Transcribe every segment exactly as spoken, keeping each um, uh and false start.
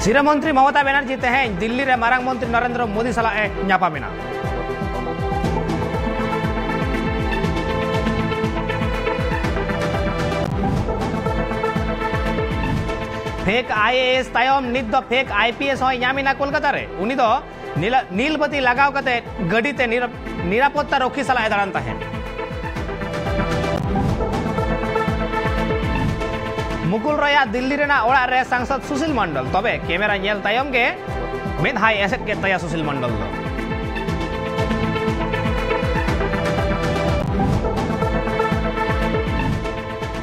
ᱥᱤᱨᱟᱹ ᱢᱚᱱᱛᱨᱤ ᱢᱚᱢᱚᱛᱟ ᱵᱮᱱᱟᱨᱡᱤ ᱛᱮᱦᱮᱧ ᱫᱤᱞᱞᱤ ᱨᱮ ᱢᱟᱨᱟᱝ ᱢᱚᱱᱛᱨᱤ ᱱᱚᱨᱮᱱᱫᱨᱚ ᱢᱳᱫᱤ ᱥᱟᱞᱟᱜ ᱮ ᱧᱟᱯᱟᱢ ᱮᱱᱟ᱾ ᱯᱷᱮᱠ ᱟᱭ ᱮ ᱮᱥ ᱛᱟᱭᱚᱢ ᱱᱤᱛ ᱫᱚ ᱯᱷᱮᱠ ᱟᱭ ᱯᱤ ᱮᱥ ᱦᱚᱸᱭ ᱧᱟᱢ ᱮᱱᱟ ᱠᱳᱞᱠᱟᱛᱟ ᱨᱮ᱾ ᱩᱱᱤ ᱫᱚ ᱱᱤᱞᱟ-, ᱱᱤᱞ ᱵᱟᱹᱛᱤ ᱞᱟᱜᱟᱣ ᱠᱟᱛᱮ ᱜᱟᱹᱰᱤ ᱛᱮ ᱱᱤᱨᱟ-, ᱱᱤᱨᱟᱯᱚᱛᱛᱟ ᱨᱚᱠᱷᱤ ᱥᱟᱞᱟᱜ ᱮ ᱫᱟᱬᱟᱱ ᱛᱟᱦᱮᱸᱫ᱾ ᱢᱩᱠᱩᱞ ᱨᱚᱭᱟᱜ ᱫᱤᱞᱞᱤ ᱨᱮᱱᱟᱜ ᱚᱲᱟᱜ ᱨᱮ ᱥᱟᱝᱥᱚᱫ ᱥᱩᱥᱤᱞ ᱢᱚᱱᱰᱚᱞ, ᱛᱚᱵᱮ ᱠᱮᱢᱮᱨᱟ ᱧᱮᱞ ᱛᱟᱭᱚᱢ ᱜᱮ ᱢᱮᱫᱦᱟᱭ ᱮᱥᱮᱫ ᱠᱮᱫ ᱛᱟᱭᱟ ᱥᱩᱥᱤᱞ ᱢᱚᱱᱰᱚᱞ ᱫᱚ᱾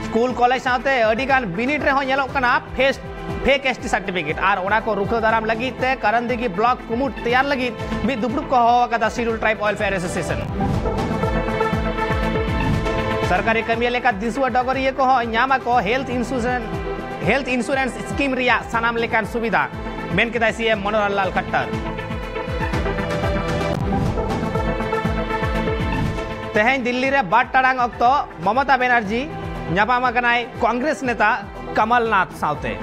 ᱥᱠᱩᱞ ᱠᱚᱞᱮᱡᱽ ᱥᱟᱶᱛᱮ ᱟᱹᱰᱤ ᱜᱟᱱ ᱵᱤᱱᱤᱰ ᱨᱮᱦᱚᱸ ᱧᱮᱞᱚᱜ ᱠᱟᱱᱟ fake-, fake S T certificate, ᱟᱨ ᱚᱱᱟ ᱠᱚ ᱨᱩᱠᱷᱟᱹ ᱫᱟᱨᱟᱢ ᱞᱟᱹᱜᱤᱫ ᱛᱮ ᱠᱟᱨᱟᱱᱫᱤᱜᱷᱤ ᱵᱞᱚᱠ ᱠᱩᱢᱩᱴ ᱛᱮᱭᱟᱨ ᱞᱟᱹᱜᱤᱫ ᱢᱤᱫ ᱫᱩᱯᱲᱩᱵ ᱠᱚ ᱦᱚᱦᱚ ᱟᱠᱟᱫᱟ ᱥᱤᱰᱩᱞ ᱴᱨᱟᱭᱤᱵ ᱣᱮᱞᱯᱷᱮᱭᱟᱨ ᱮᱥᱳᱥᱤᱭᱮᱥᱚᱱ᱾ ᱥᱚᱨᱠᱟᱨᱤ ᱠᱟᱹᱢᱤᱭᱟᱹ ᱞᱮᱠᱟ ᱫᱤᱥᱩᱣᱟᱹ ᱰᱚᱜᱚᱨᱤᱭᱟᱹ ᱠᱚᱦᱚᱸ ᱧᱟᱢ ᱟᱠᱚ health insurance, health insurance scheme ᱨᱮᱭᱟᱜ ᱥᱟᱱᱟᱢ ᱞᱮᱠᱟᱱ ᱥᱩᱵᱤᱫᱷᱟ, ᱢᱮᱱ ᱠᱮᱫᱟᱭ ᱥᱤ ᱮᱢ ᱢᱚᱱᱳᱦᱚᱨ ᱞᱟᱞ ᱠᱷᱟᱴᱴᱟᱨ᱾ ᱛᱮᱦᱮᱧ ᱫᱤᱞᱞᱤ ᱨᱮ ᱵᱟᱨ ᱴᱟᱲᱟᱝ ᱚᱠᱛᱚ ᱢᱚᱢᱚᱛᱟ ᱵᱮᱱᱟᱨᱡᱤ ᱧᱟᱯᱟᱢ ᱟᱠᱟᱱᱟᱭ ᱠᱚᱝᱜᱨᱮᱥ ᱱᱮᱛᱟ ᱠᱟᱢᱟᱞ ᱱᱟᱛᱷ ᱥᱟᱶᱛᱮ᱾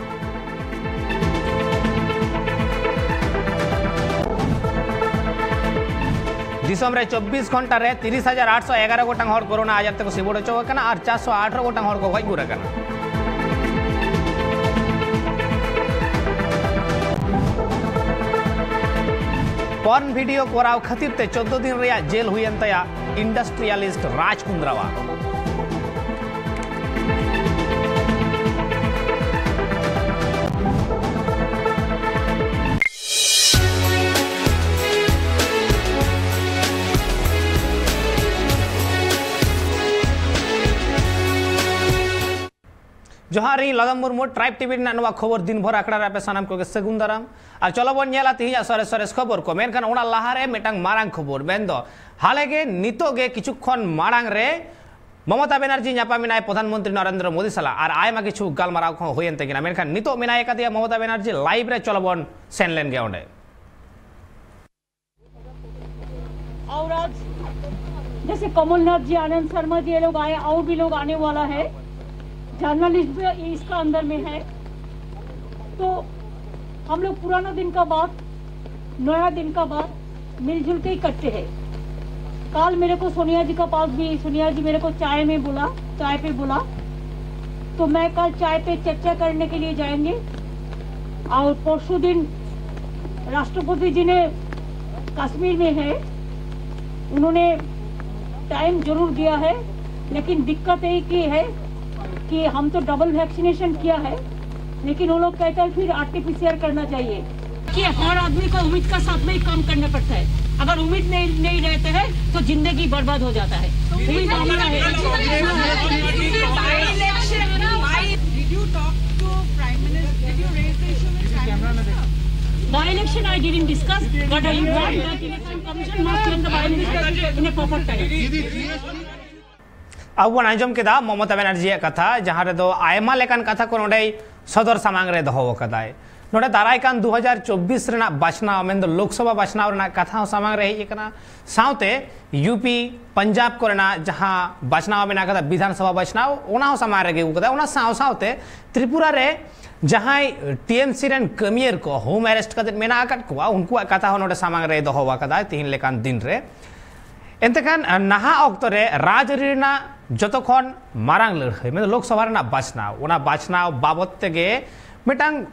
ᱫᱤᱥᱚᱢ ᱨᱮ ᱪᱚᱵᱵᱤᱥ ᱜᱷᱚᱱᱴᱟ ᱨᱮ ᱛᱤᱨᱤᱥ ᱦᱟᱡᱟᱨ ᱟᱴᱥᱚ ᱮᱜᱟᱨᱚ ᱜᱚᱴᱟᱝ ᱦᱚᱲ ᱠᱳᱨᱳᱱᱟ ᱟᱡᱟᱨ ᱛᱮᱠᱚ ᱥᱤᱵᱚᱲ ᱦᱚᱪᱚ ᱟᱠᱟᱱᱟ ᱟᱨ ᱪᱟᱨᱥᱚ ᱟᱴᱷᱨᱚ ᱜᱚᱴᱟᱝ ᱦᱚᱲ ᱠᱚ ᱜᱚᱡ ᱜᱩᱨ ᱟᱠᱟᱱᱟ᱾ ᱯᱚᱨᱱ ᱵᱷᱤᱰᱤᱭᱳ ᱠᱚᱨᱟᱣ ᱠᱷᱟᱹᱛᱤᱨ ᱛᱮ ᱪᱳᱫᱽᱫᱳ ᱫᱤᱱ ᱨᱮᱭᱟᱜ ᱡᱮᱞ ᱦᱩᱭᱮᱱ ᱛᱟᱭᱟ ᱤᱱᱰᱟᱥᱴᱨᱤᱭᱟᱞᱤᱥᱴ ᱨᱟᱡᱽ ᱠᱩᱱᱫᱽᱨᱟᱣᱟᱜ᱾ ᱡᱚᱦᱟᱨ, ᱤᱧ ᱞᱚᱫᱚᱢ ᱢᱩᱨᱢᱩ᱾ ᱴᱨᱟᱭᱤᱵᱽ ᱴᱤᱵᱷᱤ ᱨᱮᱱᱟᱜ ᱱᱚᱣᱟ ᱠᱷᱚᱵᱚᱨ ᱫᱤᱱ ᱵᱷᱳᱨ ᱟᱠᱷᱲᱟ ᱨᱮ ᱟᱯᱮ ᱥᱟᱱᱟᱢ ᱠᱚᱜᱮ ᱥᱟᱹᱜᱩᱱ ᱫᱟᱨᱟᱢ᱾ ᱟᱨ ᱪᱚᱞᱚ ᱵᱚᱱ ᱧᱮᱞᱟ ᱛᱮᱦᱮᱧᱟᱜ ᱥᱚᱨᱮᱥ ᱥᱚᱨᱮᱥ ᱠᱷᱚᱵᱚᱨ ᱠᱚ᱾ ᱢᱮᱱᱠᱷᱟᱱ ᱚᱱᱟ ᱞᱟᱦᱟᱨᱮ ᱢᱤᱫᱴᱟᱝ ᱢᱟᱨᱟᱝ ᱠᱷᱚᱵᱚᱨ, ᱢᱮᱱᱫᱚ ᱦᱟᱞᱮ ᱜᱮ ᱱᱤᱛᱚᱜ ᱜᱮ ᱠᱤᱪᱷᱩ ᱠᱷᱚᱱ ᱢᱟᱲᱟᱝ ᱨᱮ ᱢᱚᱢᱚᱛᱟ ᱵᱮᱱᱟᱨᱡᱤ ᱧᱟᱯᱟᱢ ᱮᱱᱟᱭ ᱯᱨᱚᱫᱷᱟᱱ ᱢᱚᱱᱛᱨᱤ ᱱᱚᱨᱮᱱᱫᱨᱚ ᱢᱳᱫᱤ ᱥᱟᱞᱟᱜ ᱟᱨ ᱟᱭᱢᱟ ᱠᱤᱪᱷᱩ ᱜᱟᱞᱢᱟᱨᱟᱣ ᱠᱚᱦᱚᱸ ᱦᱩᱭᱮᱱ ᱛᱟᱹᱠᱤᱱᱟ᱾ ᱢᱮᱱᱠᱷᱟᱱ ᱱᱤᱛᱚᱜ ᱢᱮᱱᱟᱭ ᱟᱠᱟᱫᱮᱭᱟ ᱢᱚᱢᱚᱛᱟ ᱵᱮᱱᱟᱨᱡᱤ ᱞᱟᱭᱤᱵᱷ ᱨᱮ, ᱪᱚᱞᱚ ᱵᱚᱱ ᱥᱮᱱ ᱞᱮᱱ ᱜᱮ ᱚᱸᱰᱮ᱾ और आज जैसे कमलनाथ जी, आनंद शर्मा जी, ये लोग आए, और भी लोग आने वाला है। जर्नलिस्ट भी इसका अंदर में है। तो हम लोग पुराना दिन का बात, नया दिन का बात मिलजुल के ही करते हैं। कल मेरे को सोनिया जी का पास भी, सोनिया जी मेरे को चाय में बोला, चाय पे बोला, तो मैं कल चाय पे चर्चा करने के लिए जाएंगे। और परसों दिन राष्ट्रपति जी ने कश्मीर में है, उन्होंने टाइम जरूर दिया है, लेकिन दिक्कत एक ये है कि हम तो डबल वैक्सीनेशन किया है, लेकिन वो लोग कहते हैं फिर आरटीपीसीआर करना चाहिए। कि हर आदमी को उम्मीद का साथ में ही काम करना पड़ता है। अगर उम्मीद नहीं, नहीं रहते हैं तो जिंदगी बर्बाद हो जाता है। उम्मीद हमारा है। By election, by, did you talk to Prime Minister? Did you raise the issue with Prime Minister? By election, I didn't discuss, but I want that election commission must make the by election in a proper time. ᱟᱵᱚ ᱵᱚᱱ ᱟᱸᱡᱚᱢ ᱠᱮᱫᱟ ᱢᱚᱢᱚᱛᱟ ᱵᱮᱱᱟᱨᱡᱤᱭᱟᱜ ᱠᱟᱛᱷᱟ, ᱡᱟᱦᱟᱸ ᱨᱮᱫᱚ ᱟᱭᱢᱟ ᱞᱮᱠᱟᱱ ᱠᱟᱛᱷᱟ ᱠᱚ ᱱᱚᱰᱮᱭ ᱥᱚᱫᱚᱨ ᱥᱟᱢᱟᱝ ᱨᱮ ᱫᱚᱦᱚ ᱟᱠᱟᱫᱟᱭ᱾ ᱱᱚᱰᱮ ᱫᱟᱨᱟᱭ ᱠᱟᱱ ᱫᱩ ᱦᱟᱡᱟᱨ ᱪᱚᱵᱵᱤᱥ ᱨᱮᱱᱟᱜ ᱵᱟᱪᱷᱱᱟᱣ, ᱢᱮᱱᱫᱚ ᱞᱳᱠᱥᱚᱵᱷᱟ ᱵᱟᱪᱷᱱᱟᱣ ᱨᱮᱱᱟᱜ ᱠᱟᱛᱷᱟ ᱦᱚᱸ ᱥᱟᱢᱟᱝ ᱨᱮ ᱦᱮᱡ ᱟᱠᱟᱱᱟ, ᱥᱟᱶᱛᱮ ᱭᱩᱯᱤ, ᱯᱚᱧᱡᱟᱵᱽ ᱠᱚᱨᱮᱱᱟᱜ ᱡᱟᱦᱟᱸ ᱵᱟᱪᱷᱱᱟᱣ ᱢᱮᱱᱟᱜ ᱟᱠᱟᱫᱟ, ᱵᱤᱫᱷᱟᱱ ᱥᱚᱵᱷᱟ ᱵᱟᱪᱷᱱᱟᱣ, ᱚᱱᱟ ᱦᱚᱸ ᱥᱟᱢᱟᱝ ᱨᱮᱜᱮ ᱟᱹᱜᱩ ᱠᱟᱫᱟ᱾ ᱚᱱᱟ ᱥᱟᱶ ᱥᱟᱶᱛᱮ ᱛᱨᱤᱯᱩᱨᱟ ᱨᱮ ᱡᱟᱦᱟᱸᱭ ᱴᱤᱮᱢᱥᱤ ᱨᱮᱱ ᱠᱟᱹᱢᱤᱭᱟᱹᱨ ᱠᱚ ᱦᱳᱢ ᱟᱨᱮᱥᱴ ᱠᱟᱛᱮ ᱢᱮᱱᱟᱜ ᱟᱠᱟᱫ ᱠᱚᱣᱟ, ᱩᱱᱠᱩᱣᱟᱜ ᱠᱟᱛᱷᱟ ᱦᱚᱸ ᱱᱚᱰᱮ ᱥᱟᱢᱟᱝ ᱨᱮᱭ ᱫᱚᱦᱚ ᱟᱠᱟᱫᱟ ᱛᱤᱦᱤᱧ ᱞᱮᱠᱟᱱ ᱫᱤᱱ ᱨᱮ᱾ ᱮᱱᱛᱮ ᱠᱷᱟᱱ, ᱱᱟᱦᱟᱜ ᱚᱠᱛᱚ ᱨᱮ ᱨᱟᱡᱽᱟᱹᱨᱤ ᱨᱮᱱᱟᱜ ᱡᱚᱛᱚ ᱠᱷᱚᱱ ᱢᱟᱨᱟᱝ ᱞᱟᱹᱲᱦᱟᱹᱭ, ᱢᱮᱱᱫᱚ ᱞᱳᱠᱥᱚᱵᱷᱟ ᱨᱮᱱᱟᱜ ᱵᱟᱪᱷᱱᱟᱣ, ᱚᱱᱟ ᱵᱟᱪᱷᱱᱟᱣ ᱵᱟᱵᱚᱛ ᱛᱮᱜᱮ ᱢᱤᱫᱴᱟᱝ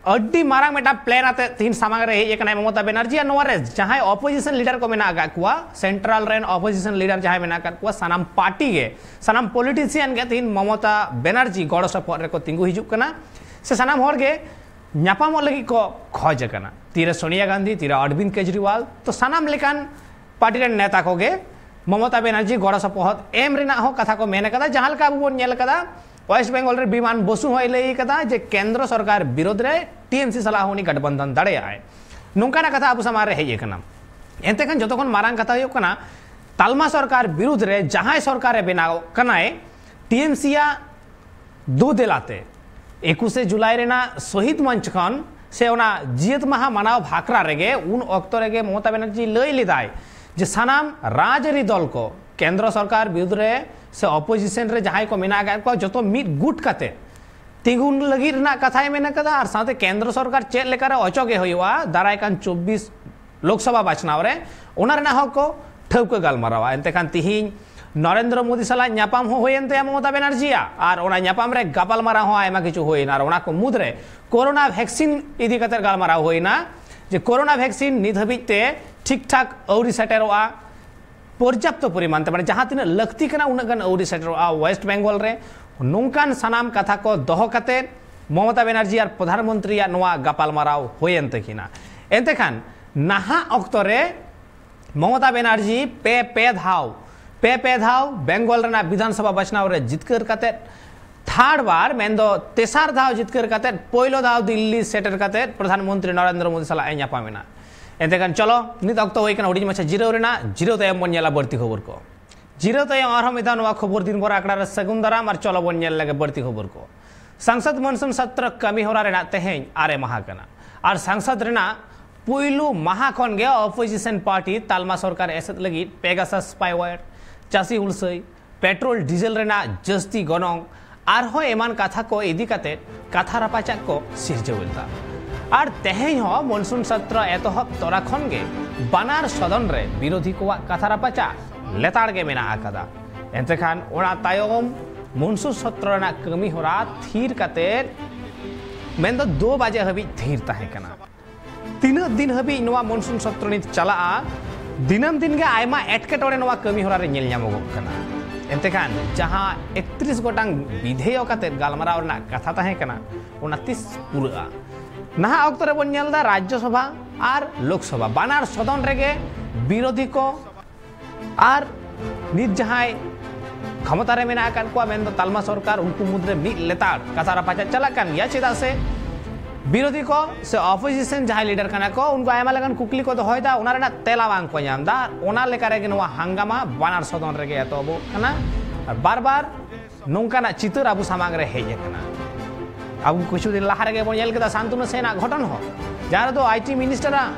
ᱟᱹᱰᱤ ᱢᱟᱨᱟᱝ ᱢᱤᱫᱴᱟᱝ ᱯᱞᱮᱱ ᱟᱛᱮ ᱛᱤᱦᱤᱧ ᱥᱟᱢᱟᱝ ᱨᱮ ᱦᱮᱡ ᱟᱠᱟᱱᱟᱭ ᱢᱚᱢᱚᱛᱟ ᱵᱮᱱᱟᱨᱡᱤ᱾ ᱟᱨ ᱱᱚᱣᱟ ᱨᱮ ᱡᱟᱦᱟᱸᱭ ᱚᱯᱳᱡᱤᱥᱚᱱ ᱞᱤᱰᱟᱨ ᱠᱚ ᱢᱮᱱᱟᱜ ᱟᱠᱟᱫ ᱠᱚᱣᱟ, ᱥᱮᱱᱴᱨᱟᱞ ᱨᱮᱱ ᱚᱯᱳᱡᱤᱥᱚᱱ ᱞᱤᱰᱟᱨ ᱡᱟᱦᱟᱸᱭ ᱢᱮᱱᱟᱜ ᱟᱠᱟᱫ ᱠᱚᱣᱟ, ᱥᱟᱱᱟᱢ ᱯᱟᱨᱴᱤ ᱜᱮ, ᱥᱟᱱᱟᱢ ᱯᱚᱞᱤᱴᱤᱥᱤᱭᱟᱱ ᱜᱮ ᱛᱤᱦᱤᱧ ᱢᱚᱢᱚᱛᱟ ᱵᱮᱱᱟᱨᱡᱤ ᱜᱚᱲᱚ ᱥᱚᱯᱚᱦᱚᱫ ᱨᱮᱠᱚ ᱛᱤᱸᱜᱩ ᱦᱤᱡᱩᱜ ᱠᱟᱱᱟ, ᱥᱮ ᱥᱟᱱᱟᱢ ᱦᱚᱲ ᱜᱮ ᱧᱟᱯᱟᱢᱚᱜ ᱞᱟᱹᱜᱤᱫ ᱠᱚ ᱠᱷᱚᱡ ᱟᱠᱟᱱᱟ᱾ ᱛᱤᱨᱮ ᱥᱳᱱᱤᱭᱟ ᱜᱟᱱᱫᱷᱤ, ᱛᱤᱨᱮ ᱚᱨᱵᱤᱱᱫ ᱠᱮᱡᱨᱤᱣᱟᱞ, ᱛᱚ ᱥᱟᱱᱟᱢ ᱞᱮᱠᱟᱱ ᱯᱟᱨᱴᱤ ᱨᱮᱱ ᱱᱮᱛᱟ ᱠᱚᱜᱮ ᱢᱚᱢᱚᱛᱟ ᱵᱮᱱᱟᱨᱡᱤ ᱜᱚᱲᱚ ᱥᱚᱯᱚᱦᱚᱫ ᱮᱢ ᱨᱮᱱᱟᱜ ᱦᱚᱸ ᱠᱟᱛᱷᱟ ᱠᱚ ᱢᱮᱱ ᱟᱠᱟᱫᱟ᱾ ᱡᱟᱦᱟᱸ ᱞᱮᱠᱟ ᱟᱵᱚ ᱵᱚᱱ ᱧᱮᱞ ᱟᱠᱟᱫᱟ, ᱳᱭᱮᱥᱴ ᱵᱮᱝᱜᱚᱞ ᱨᱮ ᱵᱤᱢᱟᱱ ᱵᱚᱥᱩ ᱦᱚᱸᱭ ᱞᱟᱹᱭ ᱟᱠᱟᱫᱟ ᱡᱮ ᱠᱮᱱᱫᱨᱚ ᱥᱚᱨᱠᱟᱨ ᱵᱤᱨᱳᱫᱷ ᱨᱮ ᱴᱤᱮᱢᱥᱤ ᱥᱟᱞᱟᱜ ᱦᱚᱸ ᱩᱱᱤ ᱜᱟᱴᱵᱟᱱᱫᱷᱟᱱ ᱫᱟᱲᱮᱭᱟᱜᱼᱟᱭ, ᱱᱚᱝᱠᱟᱱᱟᱜ ᱠᱟᱛᱷᱟ ᱟᱵᱚ ᱥᱟᱢᱟᱝ ᱨᱮ ᱦᱮᱡ ᱟᱠᱟᱱᱟ᱾ ᱮᱱᱛᱮ ᱠᱷᱟᱱ ᱡᱚᱛᱚ ᱠᱷᱚᱱ ᱢᱟᱨᱟᱝ ᱠᱟᱛᱷᱟ ᱦᱩᱭᱩᱜ ᱠᱟᱱᱟ, ᱛᱟᱞᱢᱟ ᱥᱚᱨᱠᱟᱨ ᱵᱤᱨᱩᱫᱷ ᱨᱮ ᱡᱟᱦᱟᱸᱭ ᱥᱚᱨᱠᱟᱨᱮ ᱵᱮᱱᱟᱣ ᱠᱟᱱᱟᱭ, ᱴᱤᱮᱢᱥᱤ ᱟᱜ ᱫᱩ ᱫᱮᱞᱟᱛᱮ ᱮᱠᱩᱥᱮ ᱡᱩᱞᱟᱭ ᱨᱮᱱᱟᱜ ᱥᱚᱦᱤᱫ ᱢᱚᱧᱪ ᱠᱷᱚᱱ ᱥᱮ ᱚᱱᱟ ᱡᱤᱭᱟᱹᱛ ᱢᱟᱦᱟ ᱢᱟᱱᱟᱣ ᱵᱷᱟᱠᱨᱟ ᱨᱮᱜᱮ ᱩᱱ ᱚᱠᱛᱚ ᱨᱮᱜᱮ ᱢᱚᱢᱚᱛᱟ ᱵᱮᱱᱟᱨᱡᱤ ᱞᱟᱹᱭ ᱞᱮᱫᱟᱭ ᱡᱮ ᱥᱟᱱᱟᱢ ᱨᱟᱡᱽᱟᱹᱨᱤ ᱫᱚᱞ ᱠᱚ, ᱠᱮᱱᱫᱨᱚ ᱥᱚᱨᱠᱟᱨ ᱵᱤᱨᱩᱫᱷ ᱨᱮ ᱥᱮ ᱚᱯᱳᱡᱤᱥᱚᱱ ᱨᱮ ᱡᱟᱦᱟᱸᱭ ᱠᱚ ᱢᱮᱱᱟᱜ ᱟᱠᱟᱫ ᱠᱚᱣᱟ, ᱡᱚᱛᱚ ᱢᱤᱫ ᱜᱩᱴ ᱠᱟᱛᱮ ᱛᱤᱸᱜᱩᱱ ᱞᱟᱹᱜᱤᱫ ᱨᱮᱱᱟᱜ ᱠᱟᱛᱷᱟᱭ ᱢᱮᱱ ᱟᱠᱟᱫᱟ, ᱟᱨ ᱥᱟᱶᱛᱮ ᱠᱮᱱᱫᱨᱚ ᱥᱚᱨᱠᱟᱨ ᱪᱮᱫ ᱞᱮᱠᱟᱨᱮ ᱚᱪᱚᱜᱮ ᱦᱩᱭᱩᱜᱼᱟ ᱫᱟᱨᱟᱭ ᱠᱟᱱ ᱪᱚᱵᱵᱤᱥ ᱞᱳᱠᱥᱚᱵᱷᱟ ᱵᱟᱪᱷᱱᱟᱣ ᱨᱮ, ᱚᱱᱟ ᱨᱮᱱᱟᱜ ᱦᱚᱸ ᱠᱚ ᱴᱷᱟᱹᱣᱠᱟᱹ ᱜᱟᱞᱢᱟᱨᱟᱣᱟ᱾ ᱮᱱᱛᱮ ᱠᱷᱟᱱ ᱛᱤᱦᱤᱧ ᱱᱚᱨᱮᱱᱫᱨᱚ ᱢᱳᱫᱤ ᱥᱟᱞᱟᱜ ᱧᱟᱯᱟᱢ ᱦᱚᱸ ᱦᱩᱭᱮᱱ ᱛᱟᱭᱟ ᱢᱚᱢᱚᱛᱟ ᱵᱮᱱᱟᱨᱡᱤᱭᱟᱜ, ᱟᱨ ᱚᱱᱟ ᱧᱟᱯᱟᱢ ᱨᱮ ᱜᱟᱯᱟᱞᱢᱟᱨᱟᱣ ᱦᱚᱸ ᱟᱭᱢᱟ ᱠᱤᱪᱷᱩ ᱦᱩᱭᱮᱱᱟ, ᱟᱨ ᱚᱱᱟ ᱠᱚ ᱢᱩᱫᱽᱨᱮ ᱠᱳᱨᱳᱱᱟ ᱵᱷᱮᱠᱥᱤᱱ ᱤᱫᱤ ᱠᱟᱛᱮ ᱜᱟᱞᱢᱟᱨᱟᱣ ᱦᱩᱭᱮᱱᱟ ᱡᱮ ᱠᱳᱨᱳᱱᱟ ᱵᱷᱮᱠᱥᱤᱱ ᱱᱤᱛ ᱦᱟᱹᱵᱤᱡ ᱛᱮ ᱴᱷᱤᱠ ᱴᱷᱟᱠ ᱟᱹᱣᱨᱤ ᱥᱮᱴᱮᱨᱚᱜᱼᱟ, ᱯᱚᱨᱡᱟᱯᱛᱚ ᱯᱚᱨᱤᱢᱟᱱ ᱛᱮ, ᱢᱟᱱᱮ ᱡᱟᱦᱟᱸ ᱛᱤᱱᱟᱹᱜ ᱞᱟᱹᱠᱛᱤ ᱠᱟᱱᱟ ᱩᱱᱟᱹᱜ ᱜᱟᱱ ᱟᱹᱣᱨᱤ ᱥᱮᱴᱮᱨᱚᱜᱼᱟ ᱳᱭᱮᱥᱴ ᱵᱮᱝᱜᱚᱞ ᱨᱮ᱾ ᱱᱚᱝᱠᱟᱱ ᱥᱟᱱᱟᱢ ᱠᱟᱛᱷᱟ ᱠᱚ ᱫᱚᱦᱚ ᱠᱟᱛᱮ ᱢᱚᱢᱚᱛᱟ ᱵᱮᱱᱟᱨᱡᱤ ᱟᱨ ᱯᱨᱚᱫᱷᱟᱱ ᱢᱚᱱᱛᱨᱤᱭᱟᱜ ᱱᱚᱣᱟ ᱜᱟᱯᱟᱞᱢᱟᱨᱟᱣ ᱦᱩᱭᱮᱱ ᱛᱟᱹᱠᱤᱱᱟ᱾ ᱮᱱᱛᱮ ᱠᱷᱟᱱ ᱱᱟᱦᱟᱜ ᱚᱠᱛᱚ ᱨᱮ ᱢᱚᱢᱚᱛᱟ ᱵᱮᱱᱟᱨᱡᱤ ᱯᱮ ᱯᱮ ᱫᱷᱟᱣ, ᱯᱮ ᱯᱮ ᱫᱷᱟᱣ ᱵᱮᱝᱜᱚᱞ ᱨᱮᱱᱟᱜ ᱵᱤᱫᱷᱟᱱ ᱥᱚᱵᱷᱟ ᱵᱟᱪᱷᱱᱟᱣ ᱨᱮ ᱡᱤᱛᱠᱟᱹᱨ ᱠᱟᱛᱮ, ᱛᱷᱟᱨᱰ ᱵᱟᱨ, ᱢᱮᱱᱫᱚ ᱛᱮᱥᱟᱨ ᱫᱷᱟᱣ ᱡᱤᱛᱠᱟᱹᱨ ᱠᱟᱛᱮ, ᱯᱳᱭᱞᱳ ᱫᱷᱟᱣ ᱫᱤᱞᱞᱤ ᱥᱮᱴᱮᱨ ᱠᱟᱛᱮ ᱯᱨᱚᱫᱷᱟᱱ ᱢᱚᱱᱛᱨᱤ ᱱᱚᱨᱮᱱᱫᱨᱚ ᱢᱳᱫᱤ ᱥᱟᱞᱟᱜ ᱮ ᱧᱟᱯᱟᱢ ᱮᱱᱟ᱾ ᱮᱱᱛᱮ ᱠᱷᱟᱱ ᱪᱚᱞᱚ, ᱱᱤᱛ ᱚᱠᱛᱚ ᱦᱩᱭ ᱠᱟᱱᱟ ᱦᱩᱰᱤᱧ ᱢᱟᱪᱷᱟ ᱡᱤᱨᱟᱹᱣ ᱨᱮᱱᱟᱜ᱾ ᱡᱤᱨᱟᱹᱣ ᱛᱟᱭᱚᱢ ᱵᱚᱱ ᱧᱮᱞᱟ ᱵᱟᱹᱲᱛᱤ ᱠᱷᱚᱵᱚᱨ ᱠᱚ᱾ ᱡᱤᱨᱟᱹᱣ ᱛᱟᱭᱚᱢ ᱟᱨᱦᱚᱸ ᱢᱤᱫ ᱫᱷᱟᱣ ᱱᱚᱣᱟ ᱠᱷᱚᱵᱚᱨ ᱫᱤᱱ ᱵᱷᱳᱨ ᱟᱠᱷᱲᱟ ᱨᱮ ᱥᱟᱹᱜᱩᱱ ᱫᱟᱨᱟᱢ, ᱟᱨ ᱪᱚᱞᱚ ᱵᱚᱱ ᱧᱮᱞ ᱞᱮᱜᱮ ᱵᱟᱹᱲᱛᱤ ᱠᱷᱚᱵᱚᱨ ᱠᱚ᱾ ᱥᱟᱝᱥᱚᱫ ᱢᱚᱱᱥᱩᱱ ᱥᱚᱛᱨᱚ ᱠᱟᱹᱢᱤ ᱦᱚᱨᱟ ᱨᱮᱱᱟᱜ ᱛᱮᱦᱮᱧ ᱟᱨᱮ ᱢᱟᱦᱟ ᱠᱟᱱᱟ, ᱟᱨ ᱥᱟᱝᱥᱚᱫ ᱨᱮᱱᱟᱜ ᱯᱩᱭᱞᱩ ᱢᱟᱦᱟ ᱠᱷᱚᱱ ᱜᱮ ᱚᱯᱳᱡᱤᱥᱚᱱ ᱯᱟᱨᱴᱤ ᱛᱟᱞᱢᱟ ᱥᱚᱨᱠᱟᱨ ᱮᱥᱮᱫ ᱞᱟᱹᱜᱤᱫ ᱯᱮᱜᱟᱥᱟᱥ ᱥᱯᱟᱭᱣᱮᱭᱟᱨ, ᱪᱟᱹᱥᱤ ᱦᱩᱞᱥᱟᱹᱭ, ᱯᱮᱴᱨᱳᱞ ᱰᱤᱡᱮᱞ ᱨᱮᱱᱟᱜ ᱡᱟᱹᱥᱛᱤ ᱜᱚᱱᱚᱝ, ᱟᱨᱦᱚᱸ ᱮᱢᱟᱱ ᱠᱟᱛᱷᱟ ᱠᱚ ᱤᱫᱤ ᱠᱟᱛᱮ ᱠᱟᱛᱷᱟ ᱨᱟᱯᱟᱪᱟᱜ ᱠᱚ ᱥᱤᱨᱡᱟᱹᱣ ᱞᱮᱫᱟ᱾ ᱟᱨ ᱛᱮᱦᱮᱧ ᱦᱚᱸ ᱢᱚᱱᱥᱩᱱ ᱥᱚᱛᱨᱚ ᱮᱛᱚᱦᱚᱵ ᱛᱚᱨᱟ ᱠᱷᱚᱱ ᱜᱮ ᱵᱟᱱᱟᱨ ᱥᱚᱫᱚᱱ ᱨᱮ ᱵᱤᱨᱳᱫᱷᱤ ᱠᱚᱣᱟᱜ ᱠᱟᱛᱷᱟ ᱨᱟᱯᱟᱪᱟᱜ ᱞᱮᱛᱟᱲ ᱜᱮ ᱢᱮᱱᱟᱜ ᱟᱠᱟᱫᱟ᱾ ᱮᱱᱛᱮ ᱠᱷᱟᱱ ᱚᱱᱟ ᱛᱟᱭᱚᱢ ᱢᱚᱱᱥᱩᱱ ᱥᱚᱛᱨᱚ ᱨᱮᱱᱟᱜ ᱠᱟᱹᱢᱤ ᱦᱚᱨᱟ ᱛᱷᱤᱨ ᱠᱟᱛᱮ, ᱢᱮᱱᱫᱚ ᱫᱩ ᱵᱟᱡᱮ ᱦᱟᱹᱵᱤᱡ ᱛᱷᱤᱨ ᱛᱟᱦᱮᱸ ᱠᱟᱱᱟ᱾ ᱛᱤᱱᱟᱹᱜ ᱫᱤᱱ ᱦᱟᱹᱵᱤᱡ ᱱᱚᱣᱟ ᱢᱚᱱᱥᱩᱱ ᱥᱚᱛᱨᱚ ᱱᱤᱛ ᱪᱟᱞᱟᱜᱼᱟ, ᱫᱤᱱᱟᱹᱢ ᱫᱤᱱ ᱜᱮ ᱟᱭᱢᱟ ᱮᱴᱠᱮᱴᱚᱬᱮ ᱱᱚᱣᱟ ᱠᱟᱹᱢᱤ ᱦᱚᱨᱟ ᱨᱮ ᱧᱮᱞ ᱧᱟᱢᱚᱜᱚᱜ ᱠᱟᱱᱟ᱾ ᱮᱱᱛᱮ ᱠᱷᱟᱱ ᱡᱟᱦᱟᱸ ᱮᱠᱛᱨᱤᱥ ᱜᱚᱴᱟᱝ ᱵᱤᱫᱷᱮᱭᱚᱠ ᱟᱛᱮ ᱜᱟᱞᱢᱟᱨᱟᱣ ᱨᱮᱱᱟᱜ ᱠᱟᱛᱷᱟ ᱛᱟᱦᱮᱸ ᱠᱟᱱᱟ, ᱚᱱᱟ ᱛᱤᱥ ᱯᱩᱨᱟᱹᱜᱼᱟ? ᱱᱟᱦᱟᱜ ᱚᱠᱛᱚ ᱨᱮᱵᱚᱱ ᱧᱮᱞ ᱮᱫᱟ ᱨᱟᱡᱽᱡᱚ ᱥᱚᱵᱷᱟ ᱟᱨ ᱞᱳᱠ ᱥᱚᱵᱷᱟ ᱵᱟᱱᱟᱨ ᱥᱚᱫᱚᱱ ᱨᱮᱜᱮ ᱵᱤᱨᱳᱫᱷᱤ ᱠᱚ ᱟᱨ ᱱᱤᱛ ᱡᱟᱦᱟᱸᱭ ᱠᱷᱚᱢᱚᱛᱟ ᱨᱮ ᱢᱮᱱᱟᱜ ᱟᱠᱟᱫ ᱠᱚᱣᱟ, ᱢᱮᱱᱫᱚ ᱛᱟᱞᱢᱟ ᱥᱚᱨᱠᱟᱨ, ᱩᱱᱠᱩ ᱢᱩᱫᱽᱨᱮ ᱢᱤᱫ ᱞᱮᱛᱟᱲ ᱠᱟᱛᱷᱟ ᱨᱟᱯᱟᱪᱟᱜ ᱪᱟᱞᱟᱜ ᱠᱟᱱ ᱜᱮᱭᱟ᱾ ᱪᱮᱫᱟᱜ ᱥᱮ ᱵᱤᱨᱳᱫᱷᱤ ᱠᱚ ᱥᱮ ᱚᱯᱳᱡᱤᱥᱚᱱ ᱡᱟᱦᱟᱸᱭ ᱞᱤᱰᱟᱨ ᱠᱟᱱᱟ ᱠᱚ, ᱩᱱᱠᱩ ᱟᱭᱢᱟ ᱞᱮᱠᱟᱱ ᱠᱩᱠᱞᱤ ᱠᱚ ᱫᱚᱦᱚᱭᱮᱫᱟ, ᱚᱱᱟ ᱨᱮᱱᱟᱜ ᱛᱮᱞᱟ ᱵᱟᱝ ᱠᱚ ᱧᱟᱢ ᱮᱫᱟ᱾ ᱟᱨ ᱚᱱᱟ ᱞᱮᱠᱟ ᱨᱮᱜᱮ ᱱᱚᱣᱟ ᱦᱟᱝᱜᱟᱢᱟ ᱵᱟᱱᱟᱨ ᱥᱚᱫᱚᱱ ᱨᱮᱜᱮ ᱮᱛᱚᱦᱚᱵᱚᱜ ᱠᱟᱱᱟ᱾ ᱟᱨ ᱵᱟᱨ ᱵᱟᱨ ᱱᱚᱝᱠᱟᱱᱟᱜ ᱪᱤᱛᱟᱹᱨ ᱟᱵᱚ ᱥᱟᱢᱟᱝ ᱨᱮ ᱦᱮᱡ ᱟᱠᱟᱱᱟ᱾ ᱟᱵᱚ ᱠᱤᱪᱷᱩ ᱫᱤᱱ ᱞᱟᱦᱟ ᱨᱮᱜᱮ ᱵᱚᱱ ᱧᱮᱞ ᱠᱮᱫᱟ ᱥᱟᱱᱛᱚᱱᱩ ᱥᱮᱱᱟᱜ ᱜᱷᱚᱴᱚᱱ ᱦᱚᱸ, ᱡᱟᱦᱟᱸ ᱨᱮᱫᱚ ᱟᱭ ᱴᱤ ᱢᱤᱱᱤᱥᱴᱟᱨᱟᱜ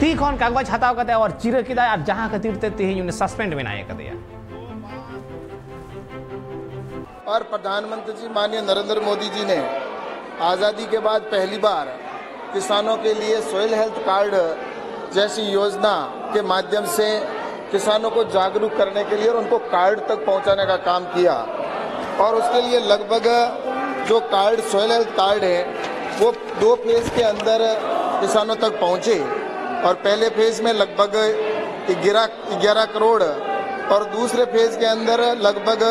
ᱛᱤ ᱠᱷᱚᱱ ᱠᱟᱜᱚᱡᱽ ᱦᱟᱛᱟᱣ ᱠᱟᱛᱮ ᱟᱵᱟᱨ ᱪᱤᱨᱟᱹ ᱠᱮᱫᱟᱭ, ᱟᱨ ᱡᱟᱦᱟᱸ ᱠᱷᱟᱹᱛᱤᱨ ᱛᱮ ᱛᱮᱦᱮᱧ ᱩᱱᱤ ᱥᱟᱥᱯᱮᱱᱰ ᱢᱮᱱᱟᱭ ᱟᱠᱟᱫᱮᱭᱟ᱾ और प्रधानमंत्री जी माननीय नरेंद्र मोदी जी ने आज़ादी के बाद पहली बार किसानों के लिए सॉइल हेल्थ कार्ड जैसी योजना के माध्यम से किसानों को जागरूक करने के लिए और उनको कार्ड तक पहुंचाने का काम किया। और उसके लिए लगभग जो कार्ड, सॉइल हेल्थ कार्ड है, वो दो फेज के अंदर किसानों तक पहुंचे। और पहले फेज में लगभग ग्यारह ग्यारह करोड़ और दूसरे फेज के अंदर लगभग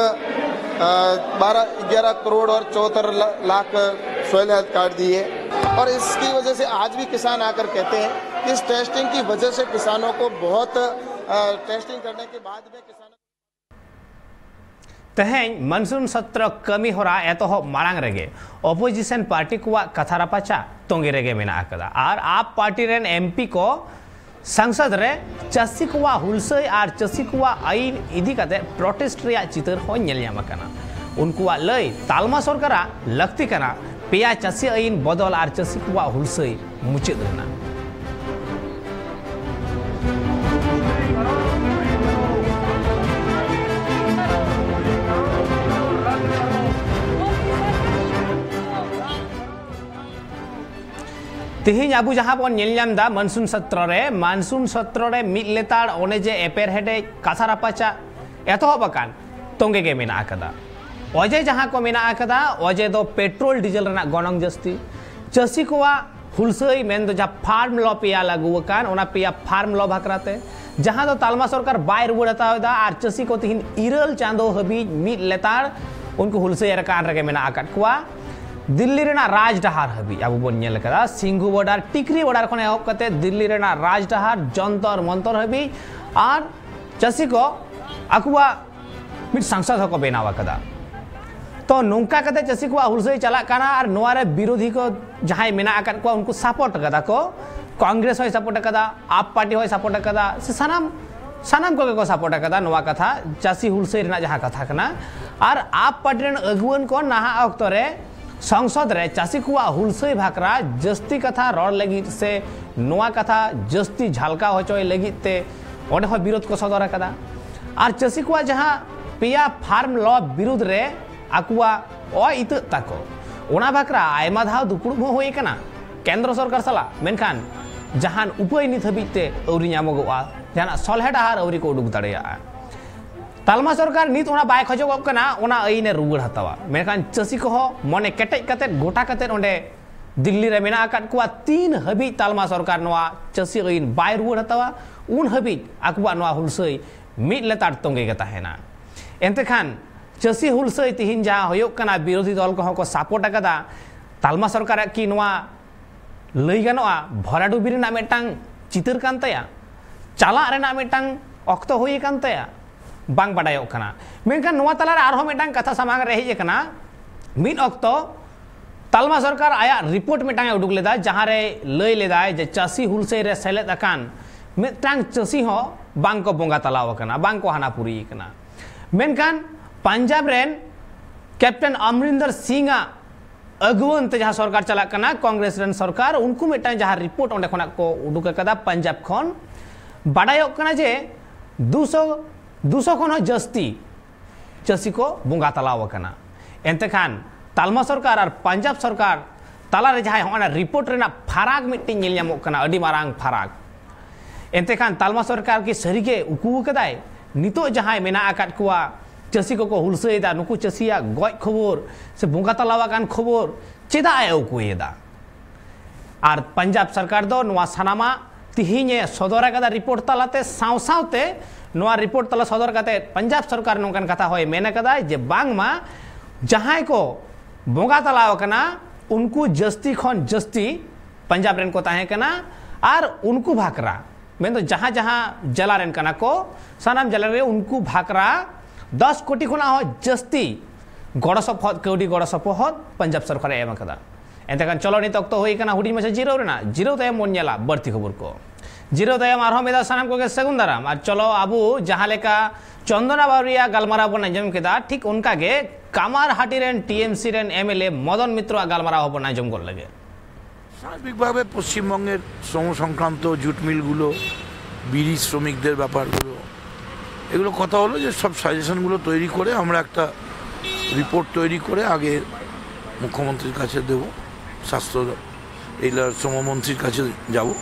बारह ग्यारह करोड़ और चौहत्तर लाख सॉइल हेल्थ कार्ड दिए। और इसकी वजह से आज भी किसान आकर कहते हैं कि इस टेस्टिंग की वजह से किसानों को बहुत टेस्टिंग करने के बाद में किसानों ᱛᱮᱦᱮᱧ ᱢᱟᱱᱥᱩᱱ ᱥᱚᱛᱨᱚ ᱠᱟᱹᱢᱤ ᱦᱚᱨᱟ ᱮᱛᱚᱦᱚᱵ ᱢᱟᱲᱟᱝ ᱨᱮᱜᱮ ᱚᱯᱳᱡᱤᱥᱚᱱ ᱯᱟᱨᱴᱤ ᱠᱚᱣᱟᱜ ᱠᱟᱛᱷᱟ ᱨᱟᱯᱟᱪᱟᱜ ᱛᱚᱸᱜᱮ ᱨᱮᱜᱮ ᱢᱮᱱᱟᱜ ᱟᱠᱟᱫᱟ ᱟᱨ ᱟᱯ ᱯᱟᱨᱴᱤ ᱨᱮᱱ ᱮᱢᱯᱤ ᱠᱚ ᱥᱟᱝᱥᱚᱫ ᱨᱮ ᱪᱟᱹᱥᱤ ᱠᱚᱣᱟᱜ ᱦᱩᱞᱥᱟᱹᱭ ᱟᱨ ᱪᱟᱹᱥᱤ ᱠᱚᱣᱟᱜ ᱟᱹᱭᱤᱱ ᱤᱫᱤ ᱠᱟᱛᱮ ᱯᱨᱚᱴᱮᱥᱴ ᱨᱮᱭᱟᱜ ᱪᱤᱛᱟᱹᱨ ᱦᱚᱸ ᱧᱮᱞ ᱧᱟᱢ ᱟᱠᱟᱱᱟ᱾ ᱩᱱᱠᱩᱣᱟᱜ ᱞᱟᱹᱭ ᱛᱟᱞᱢᱟ ᱥᱚᱨᱠᱟᱨᱟᱜ ᱞᱟᱹᱠᱛᱤ ᱠᱟᱱᱟ ᱯᱮᱭᱟ ᱪᱟᱹᱥᱤ ᱟᱹᱭᱤᱱ ᱵᱚᱫᱚᱞ ᱟᱨ ᱪᱟᱹᱥᱤ ᱠᱚᱣᱟᱜ ᱦᱩᱞᱥᱟᱹᱭ ᱢᱩᱪᱟᱹᱫ ᱨᱮᱱᱟᱜ᱾ ᱛᱮᱦᱮᱧ ᱟᱵᱚ ᱡᱟᱦᱟᱸ ᱵᱚᱱ ᱧᱮᱞ ᱧᱟᱢ ᱮᱫᱟ ᱢᱟᱱᱥᱩᱱ ᱥᱚᱛᱨᱚ ᱨᱮ, ᱢᱟᱱᱥᱩᱱ ᱥᱚᱛᱨᱚ ᱨᱮ ᱢᱤᱫ ᱞᱮᱛᱟᱲ ᱚᱱᱮ ᱡᱮ ᱮᱯᱮᱨ ᱦᱮᱰᱮᱡ ᱠᱟᱛᱷᱟ ᱨᱟᱯᱟᱪᱟᱜ ᱮᱛᱚᱦᱚᱵ ᱟᱠᱟᱱ ᱛᱚᱸᱜᱮ ᱜᱮ ᱢᱮᱱᱟᱜ ᱟᱠᱟᱫᱟ᱾ ᱚᱡᱮ ᱡᱟᱦᱟᱸ ᱠᱚ ᱢᱮᱱᱟᱜ ᱟᱠᱟᱫᱟ, ᱚᱡᱮ ᱫᱚ ᱯᱮᱴᱨᱳᱞ ᱰᱤᱡᱮᱞ ᱨᱮᱱᱟᱜ ᱜᱚᱱᱚᱝ ᱡᱟᱹᱥᱛᱤ, ᱪᱟᱹᱥᱤ ᱠᱚᱣᱟᱜ ᱦᱩᱞᱥᱟᱹᱭ ᱢᱮᱱᱫᱚ ᱡᱟᱦᱟᱸ ᱯᱷᱟᱨᱢ ᱞᱚ ᱯᱮᱭᱟ ᱞᱟᱹᱜᱩ ᱟᱠᱟᱱ, ᱚᱱᱟ ᱯᱮᱭᱟ ᱯᱷᱟᱨᱢ ᱞᱚ ᱵᱟᱠᱷᱨᱟ ᱛᱮ, ᱡᱟᱦᱟᱸ ᱫᱚ ᱛᱟᱞᱢᱟ ᱥᱚᱨᱠᱟᱨ ᱵᱟᱭ ᱨᱩᱣᱟᱹᱲ ᱦᱟᱛᱟᱣ ᱮᱫᱟ ᱟᱨ ᱪᱟᱹᱥᱤ ᱠᱚ ᱛᱤᱦᱤᱧ ᱤᱨᱟᱹᱞ ᱪᱟᱸᱫᱚ ᱦᱟᱹᱵᱤᱡ ᱢᱤᱫ ᱞᱮᱛᱟᱲ ᱩᱱᱠᱩ ᱦᱩᱞᱥᱟᱹᱭ ᱟᱠᱟᱱ ᱨᱮᱜᱮ ᱢᱮᱱᱟᱜ ᱟᱠᱟᱫ ᱠᱚᱣᱟ᱾ ᱫᱤᱞᱞᱤ ᱨᱮᱱᱟᱜ ᱨᱟᱡᱽᱰᱟᱦᱟᱨ ᱦᱟᱹᱵᱤᱡ ᱟᱵᱚ ᱵᱚᱱ ᱧᱮᱞ ᱟᱠᱟᱫᱟ, ᱥᱤᱝᱜᱷᱩ ᱵᱚᱰᱟᱨ, ᱴᱤᱠᱨᱤ ᱵᱚᱰᱟᱨ ᱠᱷᱚᱱ ᱮᱦᱚᱵ ᱠᱟᱛᱮ ᱫᱤᱞᱞᱤ ᱨᱮᱱᱟᱜ ᱨᱟᱡᱽᱰᱟᱦᱟᱨ, ᱡᱚᱱᱛᱚᱨ ᱢᱚᱱᱛᱚᱨ ᱦᱟᱹᱵᱤᱡ ᱟᱨ ᱪᱟᱹᱥᱤ ᱠᱚ ᱟᱠᱚᱣᱟᱜ ᱢᱤᱫ ᱥᱟᱝᱥᱚᱫ ᱦᱚᱸᱠᱚ ᱵᱮᱱᱟᱣ ᱟᱠᱟᱫᱟ᱾ ᱛᱚ ᱱᱚᱝᱠᱟ ᱠᱟᱛᱮ ᱪᱟᱹᱥᱤ ᱠᱚᱣᱟᱜ ᱦᱩᱞᱥᱟᱹᱭ ᱪᱟᱞᱟᱜ ᱠᱟᱱᱟ ᱟᱨ ᱱᱚᱣᱟ ᱨᱮ ᱵᱤᱨᱳᱫᱷᱤ ᱠᱚ ᱡᱟᱦᱟᱸᱭ ᱢᱮᱱᱟᱜ ᱟᱠᱟᱫ ᱠᱚᱣᱟ ᱩᱱᱠᱩ ᱥᱟᱯᱳᱨᱴ ᱟᱠᱟᱫᱟ ᱠᱚ, ᱠᱚᱝᱜᱨᱮᱥ ᱦᱚᱸᱭ ᱥᱟᱯᱳᱨᱴ ᱟᱠᱟᱫᱟ, ᱟᱯ ᱯᱟᱨᱴᱤ ᱦᱚᱸᱭ ᱥᱟᱯᱳᱨᱴ ᱟᱠᱟᱫᱟ, ᱥᱮ ᱥᱟᱱᱟᱢ ᱥᱟᱱᱟᱢ ᱠᱚᱜᱮ ᱠᱚ ᱥᱟᱯᱳᱨᱴ ᱟᱠᱟᱫᱟ ᱱᱚᱣᱟ ᱠᱟᱛᱷᱟ, ᱪᱟᱹᱥᱤ ᱦᱩᱞᱥᱟᱹᱭ ᱨᱮᱱᱟᱜ ᱡᱟᱦᱟᱸ ᱠᱟᱛᱷᱟ ᱠᱟᱱᱟ᱾ ᱟᱨ ᱟᱯ ᱯᱟᱨᱴᱤ ᱨᱮᱱ ᱟᱹᱜᱩᱣᱟᱹᱱ ᱠᱚ ᱱᱟᱦᱟᱜ ᱚᱠᱛᱚ ᱨᱮ ᱥᱚᱝᱥᱚᱫ ᱨᱮ ᱪᱟᱹᱥᱤ ᱠᱚᱣᱟᱜ ᱦᱩᱞᱥᱟᱹᱭ ᱵᱷᱟᱠᱨᱟ ᱡᱟᱹᱥᱛᱤ ᱠᱟᱛᱷᱟ ᱨᱚᱲ ᱞᱟᱹᱜᱤᱫ ᱥᱮ ᱱᱚᱣᱟ ᱠᱟᱛᱷᱟ ᱡᱟᱹᱥᱛᱤ ᱡᱷᱟᱞᱠᱟᱣ ᱦᱚᱪᱚᱭ ᱞᱟᱹᱜᱤᱫ ᱛᱮ ᱚᱸᱰᱮ ᱦᱚᱸ ᱵᱤᱨᱳᱫᱷ ᱠᱚ ᱥᱚᱫᱚᱨ ᱟᱠᱟᱫᱟ᱾ ᱟᱨ ᱪᱟᱹᱥᱤ ᱠᱚᱣᱟᱜ ᱡᱟᱦᱟᱸ ᱯᱮᱭᱟ ᱯᱷᱟᱨᱢ ᱞᱚ ᱵᱤᱨᱩᱫᱽ ᱨᱮ ᱟᱠᱚᱣᱟᱜ ᱚ ᱤᱛᱟᱹᱜ ᱛᱟᱠᱚ᱾ ᱚᱱᱟ ᱵᱟᱠᱷᱨᱟ ᱟᱭᱢᱟ ᱫᱷᱟᱣ ᱫᱩᱯᱲᱩᱵ ᱦᱚᱸ ᱦᱩᱭ ᱟᱠᱟᱱᱟ ᱠᱮᱱᱫᱨᱚ ᱥᱚᱨᱠᱟᱨ ᱥᱟᱞᱟᱜ, ᱢᱮᱱᱠᱷᱟᱱ ᱡᱟᱦᱟᱱ ᱩᱯᱟᱹᱭ ᱱᱤᱛ ᱦᱟᱹᱵᱤᱡ ᱛᱮ ᱟᱹᱣᱨᱤ ᱧᱟᱢᱚᱜᱚᱜᱼᱟ, ᱡᱟᱦᱟᱱᱟᱜ ᱥᱚᱞᱦᱮ ᱰᱟᱦᱟᱨ ᱟᱹᱣᱨᱤ ᱠᱚ ᱩᱰᱩᱠ ᱫᱟᱲᱮᱭᱟᱜᱼᱟ᱾ ᱛᱟᱞᱢᱟ ᱥᱚᱨᱠᱟᱨ ᱱᱤᱛ ᱚᱱᱟ ᱵᱟᱭ ᱠᱷᱚᱡᱚᱜᱚᱜ ᱠᱟᱱᱟ, ᱚᱱᱟ ᱟᱹᱭᱤᱱᱮ ᱨᱩᱣᱟᱹᱲ ᱦᱟᱛᱟᱣᱟ, ᱢᱮᱱᱠᱷᱟᱱ ᱪᱟᱹᱥᱤ ᱠᱚᱦᱚᱸ ᱢᱚᱱᱮ ᱠᱮᱴᱮᱡ ᱠᱟᱛᱮᱫ, ᱜᱚᱴᱟ ᱠᱟᱛᱮᱫ ᱚᱸᱰᱮ ᱫᱤᱞᱞᱤ ᱨᱮ ᱢᱮᱱᱟᱜ ᱟᱠᱟᱫ ᱠᱚᱣᱟ᱾ ᱛᱤᱱ ᱦᱟᱹᱵᱤᱡ ᱛᱟᱞᱢᱟ ᱥᱚᱨᱠᱟᱨ ᱱᱚᱣᱟ ᱪᱟᱹᱥᱤ ᱟᱹᱭᱤᱱ ᱵᱟᱭ ᱨᱩᱣᱟᱹᱲ ᱦᱟᱛᱟᱣᱟ, ᱩᱱ ᱦᱟᱹᱵᱤᱡ ᱟᱠᱚᱣᱟᱜ ᱱᱚᱣᱟ ᱦᱩᱞᱥᱟᱹᱭ ᱢᱤᱫ ᱞᱮᱛᱟᱲ ᱛᱚᱸᱜᱮ ᱜᱮ ᱛᱟᱦᱮᱱᱟ᱾ ᱮᱱᱛᱮ ᱠᱷᱟᱱ ᱪᱟᱹᱥᱤ ᱦᱩᱞᱥᱟᱹᱭ ᱛᱤᱦᱤᱧ ᱡᱟᱦᱟᱸ ᱦᱩᱭᱩᱜ ᱠᱟᱱᱟ, ᱵᱤᱨᱳᱫᱷᱤ ᱫᱚᱞ ᱠᱚᱦᱚᱸ ᱠᱚ ᱥᱟᱯᱳᱨᱴ ᱟᱠᱟᱫᱟ᱾ ᱛᱟᱞᱢᱟ ᱥᱚᱨᱠᱟᱨᱟᱜ ᱠᱤ ᱱᱚᱣᱟ ᱞᱟᱹᱭ ᱜᱟᱱᱚᱜᱼᱟ ᱵᱷᱚᱨᱟᱰᱩᱵᱤ ᱨᱮᱱᱟᱜ ᱢᱤᱫᱴᱟᱝ ᱪᱤᱛᱟᱹᱨ ᱠᱟᱱ ᱛᱟᱭᱟ, ᱪᱟᱞᱟᱜ ᱨᱮᱱᱟᱜ ᱢᱤᱫᱴᱟᱝ ᱚᱠᱛᱚ ᱦᱩᱭ ᱟᱠᱟᱱ ᱛᱟᱭᱟ? ᱵᱟᱝ ᱵᱟᱰᱟᱭᱚᱜ ᱠᱟᱱᱟ᱾ ᱢᱮᱱᱠᱷᱟᱱ ᱱᱚᱣᱟ ᱛᱟᱞᱟᱨᱮ ᱟᱨᱦᱚᱸ ᱢᱤᱫᱴᱟᱝ ᱠᱟᱛᱷᱟ ᱥᱟᱢᱟᱝ ᱨᱮ ᱦᱮᱡ ᱟᱠᱟᱱᱟ᱾ ᱢᱤᱫ ᱚᱠᱛᱚ ᱛᱟᱞᱢᱟ ᱥᱚᱨᱠᱟᱨ ᱟᱭᱟᱜ ᱨᱤᱯᱳᱨᱴ ᱢᱤᱫᱴᱟᱝ ᱮ ᱩᱰᱩᱠ ᱞᱮᱫᱟ, ᱡᱟᱦᱟᱸ ᱨᱮ ᱞᱟᱹᱭ ᱞᱮᱫᱟᱭ ᱡᱮ ᱪᱟᱹᱥᱤ ᱦᱩᱞᱥᱟᱹᱭ ᱨᱮ ᱥᱮᱞᱮᱫ ᱟᱠᱟᱱ ᱢᱤᱫᱴᱟᱝ ᱪᱟᱹᱥᱤ ᱦᱚᱸ ᱵᱟᱝ ᱠᱚ ᱵᱚᱸᱜᱟ ᱛᱟᱞᱟᱣ ᱟᱠᱟᱱᱟ, ᱵᱟᱝ ᱠᱚ ᱦᱟᱱᱟ ᱯᱩᱨᱤ ᱟᱠᱟᱱᱟ᱾ ᱢᱮᱱᱠᱷᱟᱱ ᱯᱟᱧᱡᱟᱵᱽ ᱨᱮᱱ ᱠᱮᱯᱴᱮᱱ ᱚᱢᱨᱤᱱᱫᱚᱨ ᱥᱤᱝ ᱟᱜ ᱟᱹᱜᱩᱣᱟᱹᱱ ᱛᱮ ᱡᱟᱦᱟᱸ ᱥᱚᱨᱠᱟᱨ ᱪᱟᱞᱟᱜ ᱠᱟᱱᱟ, ᱠᱚᱝᱜᱨᱮᱥ ᱨᱮᱱ ᱥᱚᱨᱠᱟᱨ, ᱩᱱᱠᱩ ᱢᱤᱫᱴᱟᱝ ᱡᱟᱦᱟᱸ ᱨᱤᱯᱳᱨᱴ ᱚᱸᱰᱮ ᱠᱷᱚᱱᱟᱜ ᱠᱚ ᱩᱰᱩᱠ ᱟᱠᱟᱫᱟ ᱯᱟᱧᱡᱟᱵᱽ ᱠᱷᱚᱱ, ᱵᱟᱰᱟᱭᱚᱜ ᱠᱟᱱᱟ ᱡᱮ ᱫᱩᱥᱚ, ᱫᱩᱥᱚ ᱠᱷᱚᱱ ᱦᱚᱸ ᱡᱟᱹᱥᱛᱤ ᱪᱟᱹᱥᱤ ᱠᱚ ᱵᱚᱸᱜᱟ ᱛᱟᱞᱟᱣ ᱟᱠᱟᱱᱟ᱾ ᱮᱱᱛᱮ ᱠᱷᱟᱱ ᱛᱟᱞᱢᱟ ᱥᱚᱨᱠᱟᱨ ᱟᱨ ᱯᱟᱧᱡᱟᱵᱽ ᱥᱚᱨᱠᱟᱨ ᱛᱟᱞᱟᱨᱮ ᱡᱟᱦᱟᱸᱭ ᱦᱚᱸ ᱚᱱᱟ ᱨᱤᱯᱳᱨᱴ ᱨᱮᱱᱟᱜ ᱯᱷᱟᱨᱟᱠ ᱢᱤᱫᱴᱤᱡ ᱧᱮᱞ ᱧᱟᱢᱚᱜ ᱠᱟᱱᱟ, ᱟᱹᱰᱤ ᱢᱟᱨᱟᱝ ᱯᱷᱟᱨᱟᱠ᱾ ᱮᱱᱛᱮ ᱠᱷᱟᱱ ᱛᱟᱞᱢᱟ ᱥᱚᱨᱠᱟᱨ ᱠᱤ ᱥᱟᱹᱨᱤᱜᱮ ᱩᱠᱩ ᱟᱠᱟᱫᱟᱭ? ᱱᱤᱛᱚᱜ ᱡᱟᱦᱟᱸᱭ ᱢᱮᱱᱟᱜ ᱟᱠᱟᱫ ᱠᱚᱣᱟ, ᱪᱟᱹᱥᱤ ᱠᱚᱠᱚ ᱦᱩᱞᱥᱟᱹᱭᱮᱫᱟ, ᱱᱩᱠᱩ ᱪᱟᱹᱥᱤᱭᱟᱜ ᱜᱚᱡ ᱠᱷᱚᱵᱚᱨ ᱥᱮ ᱵᱚᱸᱜᱟ ᱛᱟᱞᱟᱣ ᱟᱠᱟᱱ ᱠᱷᱚᱵᱚᱨ ᱪᱮᱫᱟᱜ ᱮ ᱩᱠᱩᱭᱮᱫᱟ? ᱟᱨ ᱯᱟᱧᱡᱟᱵᱽ ᱥᱚᱨᱠᱟᱨ ᱫᱚ ᱱᱚᱣᱟ ᱥᱟᱱᱟᱢᱟᱜ ᱛᱤᱦᱤᱧ ᱮ ᱥᱚᱫᱚᱨ ᱟᱠᱟᱫᱟ ᱨᱤᱯᱳᱨᱴ ᱛᱟᱞᱟᱛᱮ, ᱥᱟᱶ ᱥᱟᱶᱛᱮ ᱱᱚᱣᱟ ᱨᱤᱯᱳᱨᱴ ᱛᱟᱞᱟ ᱥᱚᱫᱚᱨ ᱠᱟᱛᱮ ᱯᱟᱧᱡᱟᱵᱽ ᱥᱚᱨᱠᱟᱨ ᱱᱚᱝᱠᱟᱱ ᱠᱟᱛᱷᱟ ᱦᱚᱸᱭ ᱢᱮᱱ ᱟᱠᱟᱫᱟ ᱡᱮ ᱵᱟᱝᱢᱟ ᱡᱟᱦᱟᱸᱭ ᱠᱚ ᱵᱚᱸᱜᱟ ᱛᱟᱞᱟᱣ ᱟᱠᱟᱱᱟ, ᱩᱱᱠᱩ ᱡᱟᱹᱥᱛᱤ ᱠᱷᱚᱱ ᱡᱟᱹᱥᱛᱤ ᱯᱟᱧᱡᱟᱵᱽ ᱨᱮᱱ ᱠᱚ ᱛᱟᱦᱮᱸ ᱠᱟᱱᱟ᱾ ᱟᱨ ᱩᱱᱠᱩ ᱵᱷᱟᱠᱨᱟ, ᱢᱮᱱᱫᱚ ᱡᱟᱦᱟᱸ ᱡᱟᱦᱟᱸ ᱡᱮᱞᱟ ᱨᱮᱱ ᱠᱟᱱᱟ ᱠᱚ, ᱥᱟᱱᱟᱢ ᱡᱮᱞᱟ ᱨᱮ ᱩᱱᱠᱩ ᱵᱷᱟᱠᱨᱟ ᱫᱚᱥ ᱠᱳᱴᱤ ᱠᱷᱚᱱᱟᱜ ᱦᱚᱸ ᱡᱟᱹᱥᱛᱤ ᱜᱚᱲᱚ ᱥᱚᱯᱚᱦᱚᱫ, ᱠᱟᱹᱣᱰᱤ ᱜᱚᱲᱚ ᱥᱚᱯᱚᱦᱚᱫ ᱯᱟᱧᱡᱟᱵᱽ ᱥᱚᱨᱠᱟᱨᱮ ᱮᱢ ᱟᱠᱟᱫᱟ᱾ ᱮᱱᱛᱮ ᱠᱷᱟᱱ ᱪᱚᱞᱚ, ᱱᱤᱛ ᱚᱠᱛᱚ ᱦᱩᱭ ᱟᱠᱟᱱᱟ ᱦᱩᱰᱤᱧ ᱢᱟᱪᱷᱟ ᱡᱤᱨᱟᱹᱣ ᱨᱮᱱᱟᱜ᱾ ᱡᱤᱨᱟᱹᱣ ᱛᱟᱭᱚᱢ ᱵᱚᱱ ᱧᱮᱞᱟ ᱵᱟᱹᱲᱛᱤ ᱠᱷᱚᱵᱚᱨ ᱠᱚ᱾ ᱡᱤᱨᱟᱹᱣ ᱛᱟᱭᱚᱢ ᱟᱨᱦᱚᱸ ᱢᱤᱫ ᱫᱷᱟᱣ ᱥᱟᱱᱟᱢ ᱠᱚᱜᱮ ᱥᱟᱹᱜᱩᱱ ᱫᱟᱨᱟᱢ᱾ ᱟᱨ ᱪᱚᱞᱚ, ᱟᱵᱚ ᱡᱟᱦᱟᱸ ᱞᱮᱠᱟ ᱪᱚᱱᱫᱚᱱᱟ ᱵᱟᱣᱨᱤᱭᱟ ᱜᱟᱞᱢᱟᱨᱟᱣ ᱵᱚᱱ ᱟᱸᱡᱚᱢ ᱠᱮᱫᱟ, ᱴᱷᱤᱠ ᱚᱱᱠᱟ ᱜᱮ ᱠᱟᱢᱟᱨᱦᱟᱴᱤ ᱨᱮᱱ ᱴᱤ ᱮᱢ ᱥᱤ ᱨᱮᱱ ᱮᱢ ᱮᱞ ᱮ ᱢᱚᱫᱚᱱ ᱢᱤᱛᱨᱚ ᱟᱜ ᱜᱟᱞᱢᱟᱨᱟᱣ ᱦᱚᱸᱵᱚᱱ ᱟᱸᱡᱚᱢ ᱜᱚᱫ ᱞᱮᱜᱮ᱾ সার্বিকভাবে পশ্চিমবঙ্গের শ্রম সংক্রান্ত জুট মিলগুলো, বিড়ি শ্রমিকদের ব্যাপারগুলো, এগুলো কথা হলো যে সব সাজেশনগুলো তৈরি করে আমরা একটা রিপোর্ট তৈরি করে আগে মুখ্যমন্ত্রীর কাছে দেব, স্বাস্থ্য, এই ল-, শ্রমমন্ত্রীর কাছে যাব,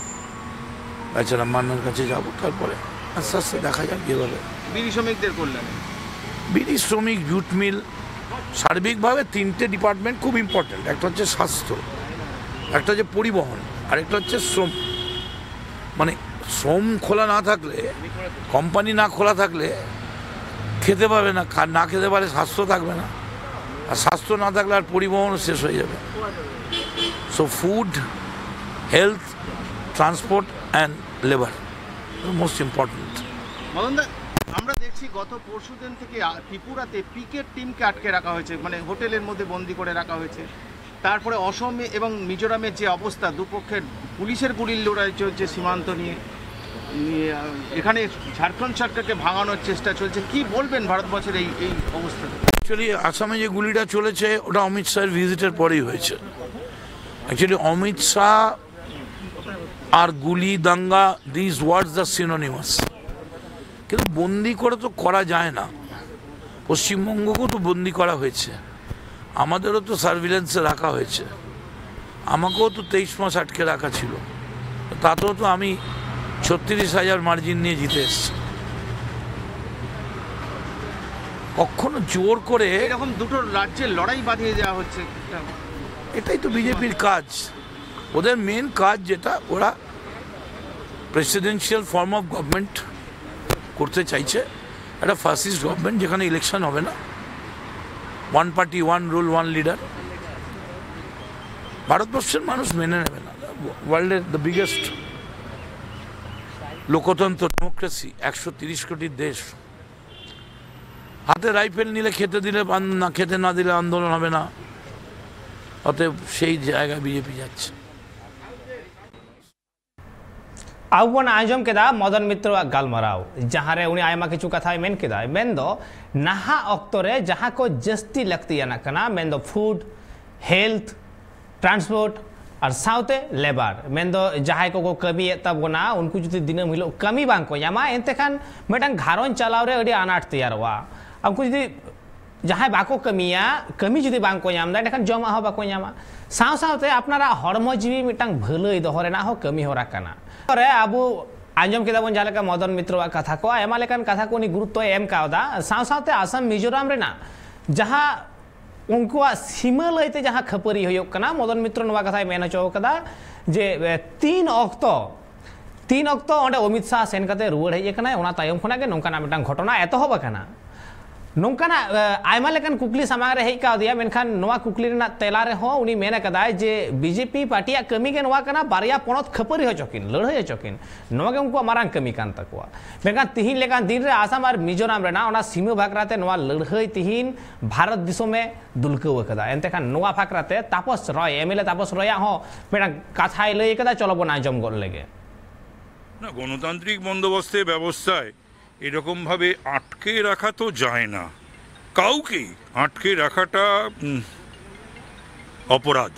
এছাড়া মান্নার কাছে যাব, তারপরে আস্তে আস্তে দেখা যাক যেভাবে। বিড়ি শ্রমিকদের কল্যাণে। বিড়ি শ্রমিক, জুট মিল, সার্বিকভাবে তিনটে ডিপার্টমেন্ট খুব ইম্পর্ট্যান্ট। একটা হচ্ছে স্বাস্থ্য, একটা হচ্ছে পরিবহন, আর একটা হচ্ছে শ্রম। মানে, শ্রম খোলা না থাকলে, কোম্পানি না খোলা থাকলে খেতে পাবে না, খা- না খেতে পারে, স্বাস্থ্য থাকবে না, আর স্বাস্থ্য না থাকলে আর পরিবহনও শেষ হয়ে যাবে। So food, health, transport and labour, most important. মদনদা, আমরা দেখছি গত পরশুদিন থেকে আ, ত্রিপুরাতে পিকেট টিমকে আটকে রাখা হয়েছে, মানে হোটেলের মধ্যে বন্দি করে রাখা হয়েছে। তারপরে অসমে এবং মিজোরামের যে অবস্থা, দুপক্ষের পুলিশের গুলির লড়াই চলছে সীমান্ত নিয়ে। নিয়ে, আহ, এখানে ঝাড়খণ্ড সরকারকে ভাঙানোর চেষ্টা চলছে। কি বলবেন ভারতবর্ষের এই এই অবস্থা? অ্যাকচুয়ালি আসামে যে গুলিটা চলেছে, ওটা অমিত শাহের ভিজিটের পরেই হয়েছে। অ্যাকচুয়ালি অমিত শাহ আর গুলি, দাঙ্গা, these words are synonymous. কিন্তু বন্দি করে তো করা যায় না। পশ্চিমবঙ্গকেও তো বন্দি করা হয়েছে, আমাদেরও তো সার্ভিলেন্সে রাখা হয়েছে, আমাকেও তো তেইশ মাস আটকে রাখা ছিল। তাতেও তো আমি ছত্রিশ হাজার মার্জিন নিয়ে জিতে এসেছি। কখনো জোর করে, এরকম দুটো রাজ্যের লড়াই বাঁধিয়ে দেওয়া হচ্ছে। এটাই তো বিজেপির কাজ। ওদের মেন কাজ যেটা, ওরা প্রেসিডেন্সিয়াল ফর্ম অফ গভর্নমেন্ট করতে চাইছে, একটা ফ্যাসিস্ট গভর্নমেন্ট, যেখানে ইলেকশন হবে না, one party, one rule, one leader. ভারতবর্ষের মানুষ মেনে নেবে না। ওয়ার্ল্ডের দ্য বিগেস্ট লোকতন্ত্র, ডেমোক্রেসি, একশো তিরিশ কোটির দেশ, হাতে রাইফেল নিলে খেতে দিলে আন- না, খেতে না দিলে আন্দোলন হবে না। অতএব সেই জায়গায় বিজেপি যাচ্ছে। ᱟᱵᱚ ᱵᱚᱱ ᱟᱸᱡᱚᱢ ᱠᱮᱫᱟ ᱢᱚᱫᱚᱱ ᱢᱤᱛᱨᱚᱣᱟᱜ ᱜᱟᱞᱢᱟᱨᱟᱣ, ᱡᱟᱦᱟᱸ ᱨᱮ ᱩᱱᱤ ᱟᱭᱢᱟ ᱠᱤᱪᱷᱩ ᱠᱟᱛᱷᱟᱭ ᱢᱮᱱ ᱠᱮᱫᱟ᱾ ᱢᱮᱱᱫᱚ ᱱᱟᱦᱟᱜ ᱚᱠᱛᱚ ᱨᱮ ᱡᱟᱦᱟᱸ ᱠᱚ ᱡᱟᱹᱥᱛᱤ ᱞᱟᱹᱠᱛᱤᱭᱟᱱᱟᱜ ᱠᱟᱱᱟ, ᱢᱮᱱᱫᱚ ᱯᱷᱩᱰ, ᱦᱮᱞᱛᱷ, ᱴᱨᱟᱱᱥᱯᱳᱨᱴ ᱟᱨ ᱥᱟᱶᱛᱮ ᱞᱮᱵᱟᱨ, ᱢᱮᱱᱫᱚ ᱡᱟᱦᱟᱸᱭ ᱠᱚᱠᱚ ᱠᱟᱹᱢᱤᱭᱮᱫ ᱛᱟᱵᱚᱱᱟ, ᱩᱱᱠᱩ ᱡᱩᱫᱤ ᱫᱤᱱᱟᱹᱢ ᱦᱤᱞᱳᱜ ᱠᱟᱹᱢᱤ ᱵᱟᱝ ᱠᱚ ᱧᱟᱢᱟ, ᱮᱱᱛᱮ ᱠᱷᱟᱱ ᱢᱤᱫᱴᱟᱝ ᱜᱷᱟᱨᱚᱸᱡᱽ ᱪᱟᱞᱟᱣ ᱨᱮ ᱟᱹᱰᱤ ᱟᱱᱟᱴ ᱛᱮᱭᱟᱨᱚᱜᱼᱟ᱾ ᱩᱱᱠᱩ ᱡᱩᱫᱤ ᱡᱟᱦᱟᱸᱭ ᱵᱟᱠᱚ ᱠᱟᱹᱢᱤᱭᱟ, ᱠᱟᱹᱢᱤ ᱡᱩᱫᱤ ᱵᱟᱝ ᱠᱚ ᱧᱟᱢ ᱮᱫᱟ, ᱮᱸᱰᱮᱠᱷᱟᱱ ᱡᱚᱢᱟᱜ ᱦᱚᱸ ᱵᱟᱠᱚ ᱧᱟᱢᱟ᱾ ᱥᱟᱶ ᱥᱟᱶᱛᱮ ᱟᱯᱱᱟᱨᱟᱜ ᱦᱚᱲᱢᱚ ᱡᱤᱣᱤ ᱢᱤᱫᱴᱟᱝ ᱵᱷᱟᱹᱞᱟᱹᱭ ᱫᱚᱦᱚ ᱨᱮᱱᱟᱜ ᱦᱚᱸ ᱠᱟᱹᱢᱤ ᱦᱚᱨᱟ ᱠᱟᱱᱟ᱾ ᱨᱮ ᱟᱵᱚ ᱟᱸᱡᱚᱢ ᱠᱮᱫᱟ ᱵᱚᱱ ᱡᱟᱦᱟᱸ ᱞᱮᱠᱟ ᱢᱚᱫᱚᱱ ᱢᱤᱛᱨᱚᱣᱟᱜ ᱠᱟᱛᱷᱟ ᱠᱚ, ᱟᱭᱢᱟ ᱞᱮᱠᱟᱱ ᱠᱟᱛᱷᱟ ᱠᱚ ᱩᱱᱤ ᱜᱩᱨᱩᱛᱛᱚᱭ ᱮᱢ ᱠᱟᱣᱫᱟ᱾ ᱥᱟᱶ ᱥᱟᱶᱛᱮ ᱟᱥᱟᱢ ᱢᱤᱡᱳᱨᱟᱢ ᱨᱮᱱᱟᱜ ᱡᱟᱦᱟᱸ ᱩᱱᱠᱩᱣᱟᱜ ᱥᱤᱢᱟᱹ ᱞᱟᱹᱭᱛᱮ ᱡᱟᱦᱟᱸ ᱠᱷᱟᱹᱯᱟᱹᱨᱤ ᱦᱩᱭᱩᱜ ᱠᱟᱱᱟ, ᱢᱚᱫᱚᱱ ᱢᱤᱛᱨᱚ ᱱᱚᱣᱟ ᱠᱟᱛᱷᱟᱭ ᱢᱮᱱ ᱦᱚᱪᱚ ᱠᱟᱫᱟ ᱡᱮ, ᱮ, ᱛᱤᱱ ᱚᱠᱛᱚ ᱛᱤᱱ ᱚᱠᱛᱚ ᱚᱸᱰᱮ ᱚᱢᱤᱛ ᱥᱟᱦ ᱥᱮᱱ ᱠᱟᱛᱮ ᱨᱩᱣᱟᱹᱲ ᱦᱮᱡ ᱟᱠᱟᱱᱟᱭ, ᱚᱱᱟ ᱛᱟᱭᱚᱢ ᱠᱷᱚᱱᱟᱜ ᱜᱮ ᱱᱚᱝᱠᱟᱱᱟᱜ ᱢᱤᱫᱴᱟᱝ ᱜᱷᱚᱴᱚᱱᱟ ᱮᱛᱚᱦᱚᱵ ᱟᱠᱟᱱᱟ᱾ ᱱᱚᱝᱠᱟᱱᱟᱜ, ᱮ, ᱟᱭᱢᱟ ᱞᱮᱠᱟᱱ ᱠᱩᱠᱞᱤ ᱥᱟᱢᱟᱝ ᱨᱮ ᱦᱮᱡ ᱠᱟᱣᱫᱮᱭᱟ, ᱢᱮᱱᱠᱷᱟᱱ ᱱᱚᱣᱟ ᱠᱩᱠᱞᱤ ᱨᱮᱱᱟᱜ ᱛᱮᱞᱟ ᱨᱮᱦᱚᱸ ᱩᱱᱤ ᱢᱮᱱ ᱟᱠᱟᱫᱟᱭ ᱡᱮ ᱵᱤᱡᱮᱯᱤ ᱯᱟᱨᱴᱤᱭᱟᱜ ᱠᱟᱹᱢᱤ ᱜᱮ ᱱᱚᱣᱟ ᱠᱟᱱᱟ, ᱵᱟᱨᱭᱟ ᱯᱚᱱᱚᱛ ᱠᱷᱟᱹᱯᱟᱹᱨᱤ ᱦᱚᱪᱚ ᱠᱤᱱ, ᱞᱟᱹᱲᱦᱟᱹᱭ ᱦᱚᱪᱚ ᱠᱤᱱ, ᱱᱚᱣᱟ ᱜᱮ ᱩᱱᱠᱩᱣᱟᱜ ᱢᱟᱨᱟᱝ ᱠᱟᱹᱢᱤ ᱠᱟᱱ ᱛᱟᱠᱚᱣᱟ᱾ ᱢᱮᱱᱠᱷᱟᱱ ᱛᱤᱦᱤᱧ ᱞᱮᱠᱟᱱ ᱫᱤᱱ ᱨᱮ ᱟᱥᱟᱢ ᱟᱨ ᱢᱤᱡᱳᱨᱟᱢ ᱨᱮᱱᱟᱜ ᱚᱱᱟ ᱥᱤᱢᱟᱹ ᱵᱟᱠᱷᱨᱟ ᱛᱮ ᱱᱚᱣᱟ ᱞᱟᱹᱲᱦᱟᱹᱭ ᱛᱤᱦᱤᱧ ᱵᱷᱟᱨᱚᱛ ᱫᱤᱥᱚᱢᱮ ᱫᱩᱞᱠᱟᱹᱣ ᱟᱠᱟᱫᱟ᱾ ᱮᱱᱛᱮ ᱠᱷᱟᱱ ᱱᱚᱣᱟ ᱵᱟᱠᱷᱨᱟ ᱛᱮ ᱛᱟᱯᱚᱥ ᱨᱚᱭ, ᱮᱢ ᱮᱞ ᱮ ᱛᱟᱯᱚᱥ ᱨᱚᱭᱟᱜ ᱦᱚᱸ ᱢᱤᱫᱴᱟᱝ ᱠᱟᱛᱷᱟᱭ ᱞᱟᱹᱭ ᱟᱠᱟᱫᱟ, ᱪᱚᱞᱚ ᱵᱚᱱ ᱟᱸᱡᱚᱢ ᱜᱚᱫ ᱞᱮᱜᱮ᱾ না, গণতান্ত্রিক বন্দোবস্তে ব্যবস্থায় এরকমভাবে আটকে রাখা তো যায় না কাউকেই। আটকে রাখাটা উম, অপরাধ,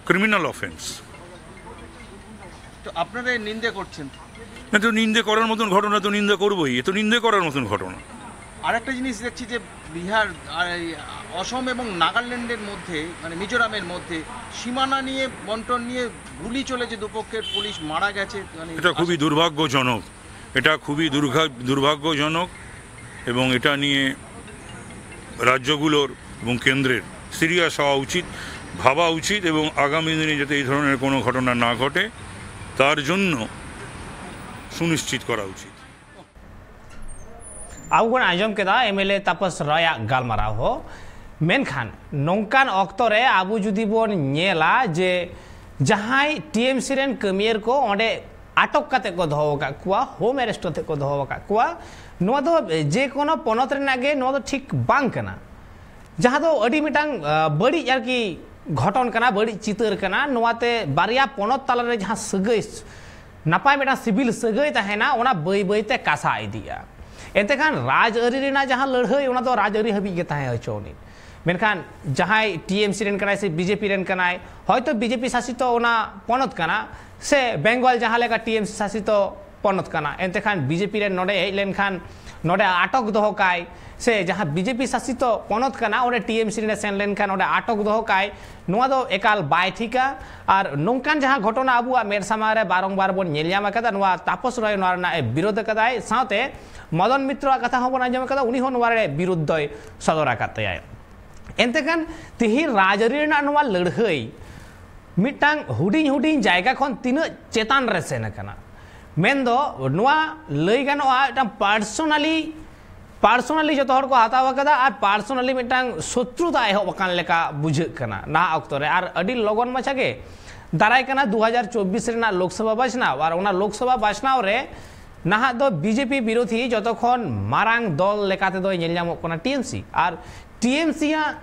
ক্রিমিনাল অফেন্স। তো আপনারা এর নিন্দে করছেন? না তো, নিন্দে করার মতন ঘটনা তো নিন্দা করবোই, এ তো নিন্দে করার মতন ঘটনা। আরেকটা জিনিস দেখছি যে বিহার আর এই অসম এবং নাগাল্যান্ডের মধ্যে, মানে মিজোরামের মধ্যে সীমানা নিয়ে, বন্টন নিয়ে গুলি চলেছে, দুপক্ষের পুলিশ মারা গেছে। মানে এটা খুবই দুর্ভাগ্যজনক, এটা খুবই দুর্ভা- দুর্ভাগ্যজনক এবং এটা নিয়ে রাজ্যগুলোর এবং কেন্দ্রের সিরিয়াস হওয়া উচিত, ভাবা উচিত এবং আগামী দিনে যাতে এই ধরনের কোনো ঘটনা না ঘটে তার জন্য সুনিশ্চিত করা উচিত। ᱟᱵᱚ ᱵᱚᱱ ᱟᱸᱡᱚᱢ ᱠᱮᱫᱟ ᱮᱢ ᱮᱞ ᱮ ᱛᱟᱯᱚᱥ ᱨᱟᱭᱟᱜ ᱜᱟᱞᱢᱟᱨᱟᱣ ᱦᱚᱸ᱾ ᱢᱮᱱᱠᱷᱟᱱ ᱱᱚᱝᱠᱟᱱ ᱚᱠᱛᱚ ᱨᱮ ᱟᱵᱚ ᱡᱩᱫᱤ ᱵᱚᱱ ᱧᱮᱞᱟ ᱡᱮ ᱡᱟᱦᱟᱸᱭ ᱴᱤ ᱮᱢ ᱥᱤ ᱨᱮᱱ ᱠᱟᱹᱢᱤᱭᱟᱹ ᱠᱚ ᱚᱸᱰᱮ ᱟᱴᱚᱠ ᱠᱟᱛᱮ ᱠᱚ ᱫᱚᱦᱚ ᱟᱠᱟᱫ ᱠᱚᱣᱟ, ᱦᱳᱢ ᱮᱨᱮᱥᱴ ᱠᱟᱛᱮ ᱠᱚ ᱫᱚᱦᱚ ᱟᱠᱟᱫ ᱠᱚᱣᱟ, ᱱᱚᱣᱟ ᱫᱚ ᱡᱮ ᱠᱳᱱᱳ ᱯᱚᱱᱚᱛ ᱨᱮᱱᱟᱜ ᱜᱮ ᱱᱚᱣᱟ ᱫᱚ ᱴᱷᱤᱠ ᱵᱟᱝ ᱠᱟᱱᱟ᱾ ᱡᱟᱦᱟᱸ ᱫᱚ ᱟᱹᱰᱤ ᱢᱤᱫᱴᱟᱝ, ᱟ, ᱵᱟᱹᱲᱤᱡ ᱟᱨᱠᱤ ᱜᱷᱚᱴᱚᱱ ᱠᱟᱱᱟ, ᱵᱟᱹᱲᱤᱡ ᱪᱤᱛᱟᱹᱨ ᱠᱟᱱᱟ᱾ ᱱᱚᱣᱟᱛᱮ ᱵᱟᱨᱭᱟ ᱯᱚᱱᱚᱛ ᱛᱟᱞᱟᱨᱮ ᱡᱟᱦᱟᱸ ᱥᱟᱹᱜᱟᱹᱭ, ᱱᱟᱯᱟᱭ ᱢᱤᱫᱴᱟᱝ ᱥᱤᱵᱤᱞ ᱥᱟᱹᱜᱟᱹᱭ ᱛᱟᱦᱮᱱᱟ, ᱚᱱᱟ ᱵᱟᱹᱭ ᱵᱟᱹᱭᱛᱮ ᱠᱟᱥᱟ ᱤᱫᱤᱜᱼᱟ᱾ ᱮᱱᱛᱮ ᱠᱷᱟᱱ ᱨᱟᱡᱽᱟᱹᱨᱤ ᱨᱮᱱᱟᱜ ᱡᱟᱦᱟᱸ ᱞᱟᱹᱲᱦᱟᱹᱭ, ᱚᱱᱟ ᱫᱚ ᱨᱟᱡᱽᱟᱹᱨᱤ ᱦᱟᱹᱵᱤᱡ ᱜᱮ ᱛᱟᱦᱮᱸ ᱦᱚᱪᱚ ᱟᱹᱱᱤᱡ᱾ ᱢᱮᱱᱠᱷᱟᱱ ᱡᱟᱦᱟᱸᱭ ᱴᱤ ᱮᱢ ᱥᱤ ᱨᱮᱱ ᱠᱟᱱᱟᱭ ᱥᱮ ᱵᱤ ᱡᱮ ᱯᱤ ᱨᱮᱱ ᱠᱟᱱᱟᱭ, ᱦᱚᱭᱛᱳ ᱵᱤ ᱡᱮ ᱯᱤ ᱥᱟᱥᱤᱛᱚ ᱚᱱᱟ ᱯᱚᱱᱚᱛ ᱠᱟᱱᱟ, ᱥᱮ ᱵᱮᱝᱜᱚᱞ ᱡᱟᱦᱟᱸ ᱞᱮᱠᱟ ᱴᱤ ᱮᱢ ᱥᱤ ᱥᱟᱥᱤᱛᱚ ᱯᱚᱱᱚᱛ ᱠᱟᱱᱟ, ᱮᱱᱛᱮ ᱠᱷᱟᱱ ᱵᱤ ᱡᱮ ᱯᱤ ᱨᱮᱱ ᱱᱚᱰᱮ ᱦᱮᱡ ᱞᱮᱱᱠᱷᱟᱱ ᱱᱚᱰᱮ ᱟᱴᱚᱠ ᱫᱚᱦᱚ ᱠᱟᱭ, ᱥᱮ ᱡᱟᱦᱟᱸ ᱵᱤᱡᱮᱯᱤ ᱥᱟᱥᱤᱛᱚ ᱯᱚᱱᱚᱛ ᱠᱟᱱᱟ, ᱚᱸᱰᱮ ᱴᱤᱮᱢᱥᱤ ᱨᱮ ᱥᱮᱱ ᱞᱮᱱᱠᱷᱟᱱ ᱚᱸᱰᱮ ᱟᱴᱚᱠ ᱫᱚᱦᱚ ᱠᱟᱭ, ᱱᱚᱣᱟ ᱫᱚ ᱮᱠᱟᱞ ᱵᱟᱭ ᱴᱷᱤᱠᱟ᱾ ᱟᱨ ᱱᱚᱝᱠᱟᱱ ᱡᱟᱦᱟᱸ ᱜᱷᱚᱴᱚᱱᱟ ᱟᱵᱚᱣᱟᱜ ᱢᱮᱫ ᱥᱟᱢᱟᱝ ᱨᱮ ᱵᱟᱨᱚᱝᱵᱟᱨ ᱵᱚᱱ ᱧᱮᱞ ᱧᱟᱢ ᱟᱠᱟᱫᱟ, ᱱᱚᱣᱟ ᱛᱟᱯᱚᱥ ᱨᱚᱭ ᱱᱚᱣᱟ ᱨᱮᱱᱟᱜ ᱮ ᱵᱤᱨᱳᱫ ᱟᱠᱟᱫᱟᱭ, ᱥᱟᱶᱛᱮ ᱢᱚᱫᱚᱱ ᱢᱤᱛᱨᱚᱣᱟᱜ ᱠᱟᱛᱷᱟ ᱦᱚᱸ ᱵᱚᱱ ᱟᱸᱡᱚᱢ ᱟᱠᱟᱫᱟ, ᱩᱱᱤ ᱦᱚᱸ ᱱᱚᱣᱟ ᱨᱮ ᱵᱤᱨᱳᱫ ᱫᱚᱭ ᱥᱚᱫᱚᱨ ᱟᱠᱟᱫ ᱛᱟᱭᱟᱭ᱾ ᱮᱱᱛᱮ ᱠᱷᱟᱱ ᱛᱤᱦᱤᱧ ᱨᱟᱡᱽᱟᱹᱨᱤ ᱨᱮᱱᱟᱜ ᱱᱚᱣᱟ ᱞᱟᱹᱲᱦᱟᱹᱭ ᱢᱤᱫᱴᱟᱝ ᱦᱩᱰᱤᱧ ᱦᱩᱰᱤᱧ ᱡᱟᱭᱜᱟ ᱠᱷᱚᱱ ᱛᱤᱱᱟᱹᱜ ᱪᱮᱛᱟᱱ ᱨᱮ ᱥᱮᱱ ᱟᱠᱟᱱᱟ, ᱢᱮᱱᱫᱚ ᱱᱚᱣᱟ ᱞᱟᱹᱭ ᱜᱟᱱᱚᱜᱼᱟ ᱢᱤᱫᱴᱟᱝ ᱯᱟᱨᱥᱚᱱᱟᱞᱤ ᱯᱟᱨᱥᱚᱱᱟᱞᱤ ᱡᱚᱛᱚ ᱦᱚᱲ ᱠᱚ ᱦᱟᱛᱟᱣ ᱟᱠᱟᱫᱟ ᱟᱨ ᱯᱟᱨᱥᱚᱱᱟᱞᱤ ᱢᱤᱫᱴᱟᱝ ᱥᱚᱛᱨᱩᱛᱟ ᱮᱦᱚᱵ ᱟᱠᱟᱱ ᱞᱮᱠᱟ ᱵᱩᱡᱷᱟᱹᱜ ᱠᱟᱱᱟ ᱱᱟᱦᱟᱜ ᱚᱠᱛᱚ ᱨᱮ᱾ ᱟᱨ ᱟᱹᱰᱤ ᱞᱚᱜᱚᱱ ᱢᱟᱪᱷᱟ ᱜᱮ ᱫᱟᱨᱟᱭ ᱠᱟᱱᱟ ᱫᱩ ᱦᱟᱡᱟᱨ ᱪᱚᱵᱵᱤᱥ ᱨᱮᱱᱟᱜ ᱞᱳᱠᱥᱚᱵᱷᱟ ᱵᱟᱪᱷᱱᱟᱣ, ᱟᱨ ᱚᱱᱟ ᱞᱳᱠᱥᱚᱵᱷᱟ ᱵᱟᱪᱷᱱᱟᱣ ᱨᱮ ᱱᱟᱦᱟᱜ ᱫᱚ ᱵᱤᱡᱮᱯᱤ ᱵᱤᱨᱳᱫᱷᱤ ᱡᱚᱛᱚ ᱠᱷᱚᱱ ᱢᱟᱨᱟᱝ ᱫᱚᱞ ᱞᱮᱠᱟ ᱛᱮᱫᱚᱭ ᱧᱮᱞ ᱧᱟᱢᱚᱜ ᱠᱟᱱᱟ ᱴᱤᱮᱢᱥᱤ᱾ ᱟᱨ ᱴᱤᱮᱢᱥᱤ ᱟᱜ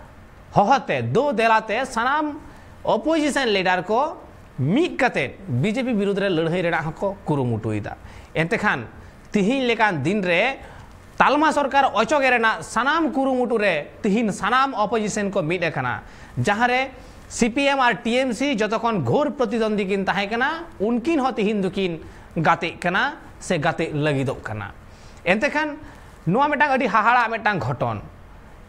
ᱦᱚᱦᱚᱛᱮ, ᱫᱳ ᱫᱮᱞᱟᱛᱮ ᱥᱟᱱᱟᱢ ᱚᱯᱳᱡᱤᱥᱚᱱ ᱞᱤᱰᱟᱨ ᱠᱚ ᱢᱤᱫ ᱠᱟᱛᱮ ᱵᱤᱡᱮᱯᱤ ᱵᱤᱨᱩᱫᱽ ᱨᱮ ᱞᱟᱹᱲᱦᱟᱹᱭ ᱨᱮᱱᱟᱜ ᱦᱚᱸᱠᱚ ᱠᱩᱨᱩᱢᱩᱴᱩᱭᱮᱫᱟ᱾ ᱮᱱᱛᱮ ᱠᱷᱟᱱ ᱛᱤᱦᱤᱧ ᱞᱮᱠᱟᱱ ᱫᱤᱱ ᱨᱮ ᱛᱟᱞᱢᱟ ᱥᱚᱨᱠᱟᱨ ᱚᱪᱚᱜᱮ ᱨᱮᱱᱟᱜ ᱥᱟᱱᱟᱢ ᱠᱩᱨᱩᱢᱩᱴᱩ ᱨᱮ ᱛᱤᱦᱤᱧ ᱥᱟᱱᱟᱢ ᱚᱯᱳᱡᱤᱥᱚᱱ ᱠᱚ ᱢᱤᱫ ᱟᱠᱟᱱᱟ, ᱡᱟᱦᱟᱸ ᱨᱮ ᱥᱤᱯᱤᱮᱢ ᱟᱨ ᱴᱤᱮᱢᱥᱤ ᱡᱚᱛᱚ ᱠᱷᱚᱱ ᱜᱷᱳᱨ ᱯᱨᱚᱛᱤᱫᱚᱱᱫᱤ ᱠᱤᱱ ᱛᱟᱦᱮᱸ ᱠᱟᱱᱟ, ᱩᱱᱠᱤᱱ ᱦᱚᱸ ᱛᱤᱦᱤᱧ ᱫᱚᱠᱤᱱ ᱜᱟᱛᱮᱜ ᱠᱟᱱᱟ ᱥᱮ ᱜᱟᱛᱮᱜ ᱞᱟᱹᱜᱤᱫᱚᱜ ᱠᱟᱱᱟ᱾ ᱮᱱᱛᱮ ᱠᱷᱟᱱ ᱱᱚᱣᱟ ᱢᱤᱫᱴᱟᱝ ᱟᱹᱰᱤ ᱦᱟᱦᱟᱲᱟᱜ ᱢᱤᱫᱴᱟᱝ ᱜᱷᱚᱴᱚᱱ᱾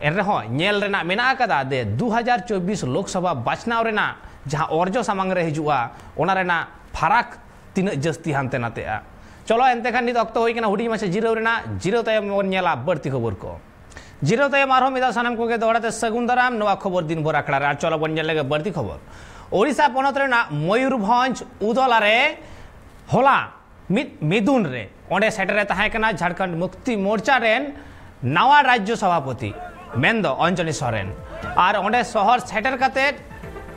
ᱮᱱ ᱨᱮᱦᱚᱸ ᱧᱮᱞ ᱨᱮᱱᱟᱜ ᱢᱮᱱᱟᱜ ᱟᱠᱟᱫᱟ ᱡᱮ ᱫᱩ ᱦᱟᱡᱟᱨ ᱪᱚᱵᱵᱤᱥ ᱞᱳᱠᱥᱚᱵᱷᱟ ᱵᱟᱪᱷᱱᱟᱣ ᱨᱮᱱᱟᱜ ᱡᱟᱦᱟᱸ ᱚᱨᱡᱚ ᱥᱟᱢᱟᱝ ᱨᱮ ᱦᱤᱡᱩᱜᱼᱟ, ᱚᱱᱟ ᱨᱮᱱᱟᱜ ᱯᱷᱟᱨᱟᱠ ᱛᱤᱱᱟᱹᱜ ᱡᱟᱹᱥᱛᱤ ᱦᱟᱱᱛᱮ ᱱᱟᱛᱮᱜᱼᱟ᱾ ᱪᱚᱞᱚ ᱮᱱᱛᱮ ᱠᱷᱟᱱ ᱱᱤᱛ ᱚᱠᱛᱚ ᱦᱩᱭ ᱠᱟᱱᱟ ᱦᱩᱰᱤᱧ ᱢᱟᱪᱷᱟ ᱡᱤᱨᱟᱹᱣ ᱨᱮᱱᱟᱜ, ᱡᱤᱨᱟᱹᱣ ᱛᱟᱭᱚᱢ ᱵᱚᱱ ᱧᱮᱞᱟ ᱵᱟᱹᱲᱛᱤ ᱠᱷᱚᱵᱚᱨ ᱠᱚ᱾ ᱡᱤᱨᱟᱹᱣ ᱛᱟᱭᱚᱢ ᱟᱨᱦᱚᱸ ᱢᱤᱫ ᱫᱷᱟᱣ ᱥᱟᱱᱟᱢ ᱠᱚᱜᱮ ᱫᱚᱦᱲᱟ ᱛᱮ ᱥᱟᱹᱜᱩᱱ ᱫᱟᱨᱟᱢ ᱱᱚᱣᱟ ᱠᱷᱚᱵᱚᱨ ᱫᱤᱱ ᱵᱷᱳᱨ ᱟᱠᱷᱲᱟ ᱨᱮ᱾ ᱟᱨ ᱪᱚᱞᱚ ᱵᱚᱱ ᱧᱮᱞ ᱞᱮᱜᱮ ᱵᱟᱹᱲᱛᱤ ᱠᱷᱚᱵᱚᱨ᱾ ᱳᱰᱤᱥᱟ ᱯᱚᱱᱚᱛ ᱨᱮᱱᱟᱜ ᱢᱚᱭᱩᱨᱵᱷᱚᱸᱡᱽ ᱩᱫᱚᱞᱟ ᱨᱮ ᱦᱚᱞᱟ ᱢᱤᱫ ᱢᱤᱫᱩᱱ ᱨᱮ ᱚᱸᱰᱮ ᱥᱮᱴᱮᱨᱮ ᱛᱟᱦᱮᱸ ᱠᱟᱱᱟ ᱡᱷᱟᱲᱠᱷᱚᱸᱰ ᱢᱩᱠᱛᱤ ᱢᱳᱨᱪᱟ ᱨᱮᱱ ᱱᱟᱣᱟ ᱨᱟᱡᱽᱡᱚ ᱥᱚᱵᱷᱟᱯᱚᱛᱤ, ᱢᱮᱱᱫᱚ ᱚᱧᱡᱚᱞᱤ ᱥᱚᱨᱮᱱ᱾ ᱟᱨ ᱚᱸᱰᱮ ᱥᱚᱦᱚᱨ ᱥᱮᱴᱮᱨ ᱠᱟᱛᱮ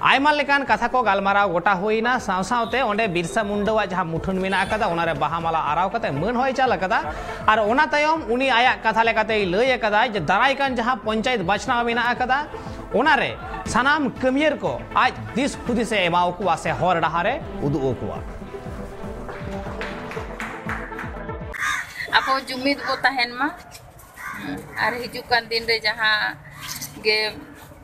ᱟᱭᱢᱟ ᱞᱮᱠᱟᱱ ᱠᱟᱛᱷᱟ ᱠᱚ ᱜᱟᱞᱢᱟᱨᱟᱣ ᱜᱚᱴᱟ ᱦᱩᱭᱱᱟ᱾ ᱥᱟᱶ ᱥᱟᱶᱛᱮ ᱚᱸᱰᱮ ᱵᱤᱨᱥᱟ ᱢᱩᱱᱰᱟᱣᱟᱜ ᱡᱟᱦᱟᱸ ᱢᱩᱴᱷᱟᱹᱱ ᱢᱮᱱᱟᱜ ᱟᱠᱟᱫᱟ, ᱚᱱᱟᱨᱮ ᱵᱟᱦᱟ ᱢᱟᱞᱟ ᱟᱨᱟᱣ ᱠᱟᱛᱮ ᱢᱟᱹᱱ ᱦᱚᱸᱭ ᱪᱟᱞ ᱟᱠᱟᱫᱟ᱾ ᱟᱨ ᱚᱱᱟ ᱛᱟᱭᱚᱢ ᱩᱱᱤ ᱟᱭᱟᱜ ᱠᱟᱛᱷᱟ ᱞᱮᱠᱟᱛᱮᱭ ᱞᱟᱹᱭ ᱟᱠᱟᱫᱟ ᱡᱮ ᱫᱟᱨᱟᱭ ᱠᱟᱱ ᱡᱟᱦᱟᱸ ᱯᱚᱧᱪᱟᱭᱮᱛ ᱵᱟᱪᱷᱱᱟᱣ ᱢᱮᱱᱟᱜ ᱟᱠᱟᱫᱟ, ᱚᱱᱟᱨᱮ ᱥᱟᱱᱟᱢ ᱠᱟᱹᱢᱤᱭᱟᱹᱨ ᱠᱚ ᱟᱡ ᱫᱤᱥ ᱦᱩᱫᱤᱥᱮ ᱮᱢᱟ ᱠᱚᱣᱟ ᱥᱮ ᱦᱚᱨ ᱰᱟᱦᱟᱨᱮ ᱩᱫᱩᱜ ᱟᱠᱚᱣᱟ᱾ ᱟᱵᱚ ᱡᱩᱢᱤᱫ ᱵᱚ ᱛᱟᱦᱮᱱ ᱢᱟ᱾ ᱟᱨ ᱦᱤᱡᱩᱜ ᱠᱟᱱ ᱫᱤᱱ ᱨᱮ ᱡᱟᱦᱟᱸ ᱜᱮ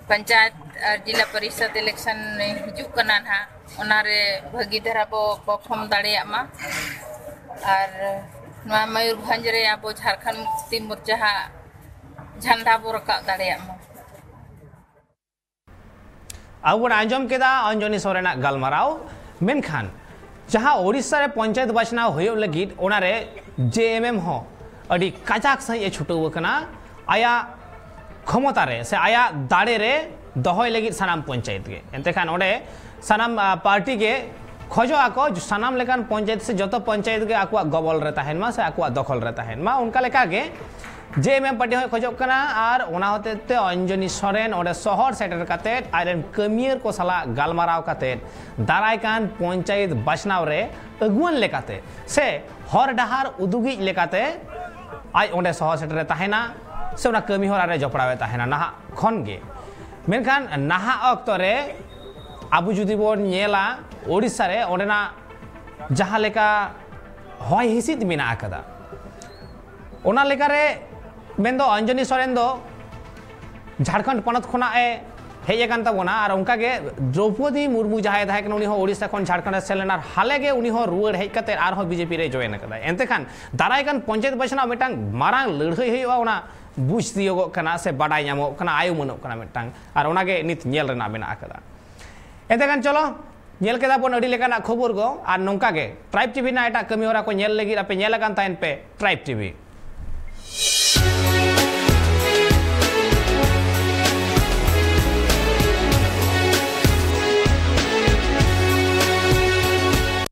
ᱯᱚᱧᱪᱟᱭᱮᱛ ᱟᱨ ᱡᱤᱞᱟ ᱯᱚᱨᱤᱥᱚᱫ ᱤᱞᱮᱠᱥᱚᱱ ᱦᱤᱡᱩᱜ ᱠᱟᱱᱟ ᱱᱟᱦᱟᱜ, ᱚᱱᱟᱨᱮ ᱵᱷᱟᱹᱜᱤ ᱫᱷᱟᱨᱟ ᱵᱚ ᱯᱟᱨᱯᱷᱚᱨᱢ ᱫᱟᱲᱮᱭᱟᱜ ᱢᱟ᱾ ᱟᱨ ᱱᱚᱣᱟ ᱢᱚᱭᱩᱨᱵᱷᱚᱸᱡᱽ ᱨᱮ ᱟᱵᱚ ᱡᱷᱟᱲᱠᱷᱚᱸᱰ ᱢᱩᱠᱛᱤ ᱢᱳᱨᱪᱟ ᱦᱟᱜ ᱡᱷᱟᱱᱰᱟ ᱵᱚ ᱨᱟᱠᱟᱵ ᱫᱟᱲᱮᱭᱟᱜ ᱢᱟ᱾ ᱟᱵᱚ ᱵᱚᱱ ᱟᱸᱡᱚᱢ ᱠᱮᱫᱟ ᱚᱧᱡᱚᱱᱤ ᱥᱚᱨᱮᱱᱟᱜ ᱜᱟᱞᱢᱟᱨᱟᱣ᱾ ᱢᱮᱱᱠᱷᱟᱱ ᱡᱟᱦᱟᱸ ᱳᱰᱤᱥᱟ ᱨᱮ ᱯᱚᱧᱪᱟᱭᱮᱛ ᱵᱟᱪᱷᱱᱟᱣ ᱦᱩᱭᱩᱜ ᱞᱟᱹᱜᱤᱫ, ᱚᱱᱟᱨᱮ ᱡᱮ ᱮᱢ ᱮᱢ ᱦᱚᱸ ᱟᱹᱰᱤ ᱠᱟᱡᱟᱠ ᱥᱟᱺᱦᱤᱡ ᱮ ᱪᱷᱩᱴᱟᱹᱣ ᱟᱠᱟᱱᱟ ᱟᱭᱟᱜ ᱠᱷᱚᱢᱚᱛᱟ ᱨᱮ ᱥᱮ ᱟᱭᱟᱜ ᱫᱟᱲᱮ ᱨᱮ ᱫᱚᱦᱚᱭ ᱞᱟᱹᱜᱤᱫ ᱥᱟᱱᱟᱢ ᱯᱚᱧᱪᱟᱭᱮᱛ ᱜᱮ᱾ ᱮᱱᱛᱮ ᱠᱷᱟᱱ ᱚᱸᱰᱮ ᱥᱟᱱᱟᱢ, ᱟ, ᱯᱟᱨᱴᱤ ᱜᱮ ᱠᱷᱚᱡᱚᱜ ᱟᱠᱚ ᱥᱟᱱᱟᱢ ᱞᱮᱠᱟᱱ ᱯᱚᱧᱪᱟᱭᱮᱛ ᱥᱮ ᱡᱚᱛᱚ ᱯᱚᱧᱪᱟᱭᱮᱛ ᱜᱮ ᱟᱠᱚᱣᱟᱜ ᱜᱚᱵᱚᱞ ᱨᱮ ᱛᱟᱦᱮᱱ ᱢᱟ ᱥᱮ ᱟᱠᱚᱣᱟᱜ ᱫᱚᱠᱷᱚᱞ ᱨᱮ ᱛᱟᱦᱮᱱ ᱢᱟ᱾ ᱚᱱᱠᱟ ᱞᱮᱠᱟᱜᱮ ᱡᱮ ᱮᱢ ᱮᱢ ᱯᱟᱨᱴᱤ ᱦᱚᱸᱭ ᱠᱷᱚᱡᱚᱜ ᱠᱟᱱᱟ᱾ ᱟᱨ ᱚᱱᱟ ᱦᱚᱛᱮᱡ ᱛᱮ ᱚᱧᱡᱚᱱᱤ ᱥᱚᱨᱮᱱ ᱚᱸᱰᱮ ᱥᱚᱦᱚᱨ ᱥᱮᱴᱮᱨ ᱠᱟᱛᱮᱫ ᱟᱡᱨᱮᱱ ᱠᱟᱹᱢᱤᱭᱟᱹ ᱠᱚ ᱥᱟᱞᱟᱜ ᱜᱟᱞᱢᱟᱨᱟᱣ ᱠᱟᱛᱮᱫ ᱫᱟᱨᱟᱭ ᱠᱟᱱ ᱯᱚᱧᱪᱟᱭᱮᱛ ᱵᱟᱪᱷᱱᱟᱣ ᱨᱮ ᱟᱹᱜᱩᱣᱟᱹᱱ ᱞᱮᱠᱟᱛᱮ ᱥᱮ ᱦᱚᱨ ᱰᱟᱦᱟᱨ ᱩᱫᱩᱜᱤᱡ ᱞᱮᱠᱟᱛᱮ ᱟᱡ ᱚᱸᱰᱮ ᱥᱚᱦᱚᱨ ᱥᱮᱴᱮᱨ ᱮ ᱛᱟᱦᱮᱱᱟ ᱥᱮ ᱚᱱᱟ ᱠᱟᱹᱢᱤ ᱦᱚᱨᱟ ᱨᱮ ᱡᱚᱯᱲᱟᱣ ᱮ ᱛᱟᱦᱮᱱᱟ ᱱᱟᱦᱟᱜ ᱠᱷᱚᱱ ᱜᱮ᱾ ᱢᱮᱱᱠᱷᱟᱱ ᱱᱟᱦᱟᱜ ᱚᱠᱛᱚ ᱨᱮ ᱟᱵᱚ ᱡᱩᱫᱤ ᱵᱚᱱ ᱧᱮᱞᱟ, ᱳᱰᱤᱥᱟ ᱨᱮ ᱚᱸᱰᱮᱱᱟᱜ ᱡᱟᱦᱟᱸ ᱞᱮᱠᱟ ᱦᱚᱭ ᱦᱤᱸᱥᱤᱫ ᱢᱮᱱᱟᱜ ᱟᱠᱟᱫᱟ, ᱚᱱᱟ ᱞᱮᱠᱟᱨᱮ ᱢᱮᱱᱫᱚ ᱚᱧᱡᱚᱱᱤ ᱥᱚᱨᱮᱱ ᱫᱚ ᱡᱷᱟᱲᱠᱷᱚᱸᱰ ᱯᱚᱱᱚᱛ ᱠᱷᱚᱱᱟᱜ ᱮ ᱦᱮᱡ ᱟᱠᱟᱱ ᱛᱟᱵᱚᱱᱟ᱾ ᱟᱨ ᱚᱱᱠᱟᱜᱮ ᱫᱨᱚᱣᱯᱚᱫᱤ ᱢᱩᱨᱢᱩ ᱡᱟᱦᱟᱸᱭ ᱛᱟᱦᱮᱸ ᱠᱟᱱᱟ, ᱩᱱᱤ ᱦᱚᱸ ᱳᱰᱤᱥᱟ ᱠᱷᱚᱱ ᱡᱷᱟᱲᱠᱷᱚᱸᱰ ᱮ ᱥᱮᱱ ᱞᱮᱱᱟ᱾ ᱦᱟᱞᱮ ᱜᱮ ᱩᱱᱤ ᱦᱚᱸ ᱨᱩᱣᱟᱹᱲ ᱦᱮᱡ ᱠᱟᱛᱮ ᱟᱨᱦᱚᱸ ᱵᱤᱡᱮᱯᱤ ᱨᱮ ᱡᱚᱭᱮᱱ ᱟᱠᱟᱫᱟᱭ᱾ ᱮᱱᱛᱮ ᱠᱷᱟᱱ ᱫᱟᱨᱟᱭ ᱠᱟᱱ ᱯᱚᱧᱪᱟᱭᱮᱛ ᱵᱟᱪᱷᱱᱟᱣ ᱢᱤᱫᱴᱟᱝ ᱢᱟᱨᱟᱝ ᱞᱟᱹᱲᱦᱟᱹᱭ ᱦᱩᱭᱩᱜᱼᱟ, ᱚᱱᱟ ᱵᱩᱡᱽ ᱛᱤᱭᱳᱜᱚᱜ ᱠᱟᱱᱟ ᱥᱮ ᱵᱟᱰᱟᱭ ᱧᱟᱢᱚᱜ ᱠᱟᱱᱟ, ᱟᱭ ᱩᱢᱟᱹᱱᱚᱜ ᱠᱟᱱᱟ ᱢᱤᱫᱴᱟᱝ᱾ ᱟᱨ ᱚᱱᱟᱜᱮ ᱱᱤᱛ ᱧᱮᱞ ᱨᱮᱱᱟᱜ ᱢᱮᱱᱟᱜ ᱟᱠᱟᱫᱟ᱾ ᱮᱱᱛᱮ ᱠᱷᱟᱱ ᱪᱚᱞᱚ, ᱧᱮᱞ ᱠᱮᱫᱟ ᱵᱚᱱ ᱟᱹᱰᱤ ᱞᱮᱠᱟᱱᱟᱜ ᱠᱷᱚᱵᱚᱨ ᱠᱚ᱾ ᱟᱨ ᱱᱚᱝᱠᱟ ᱜᱮ ᱴᱨᱟᱭᱤᱵᱽ ᱴᱤᱵᱷᱤ ᱨᱮᱱᱟᱜ ᱮᱴᱟᱜ ᱠᱟᱹᱢᱤ ᱦᱚᱨᱟ ᱠᱚ ᱧᱮᱞ ᱞᱟᱹᱜᱤᱫ ᱟᱯᱮ ᱧᱮᱞ ᱟᱠᱟᱱ ᱛᱟᱦᱮᱱ ᱯᱮ ᱴᱨᱟᱭᱤᱵᱽ ᱴᱤᱵᱷᱤ᱾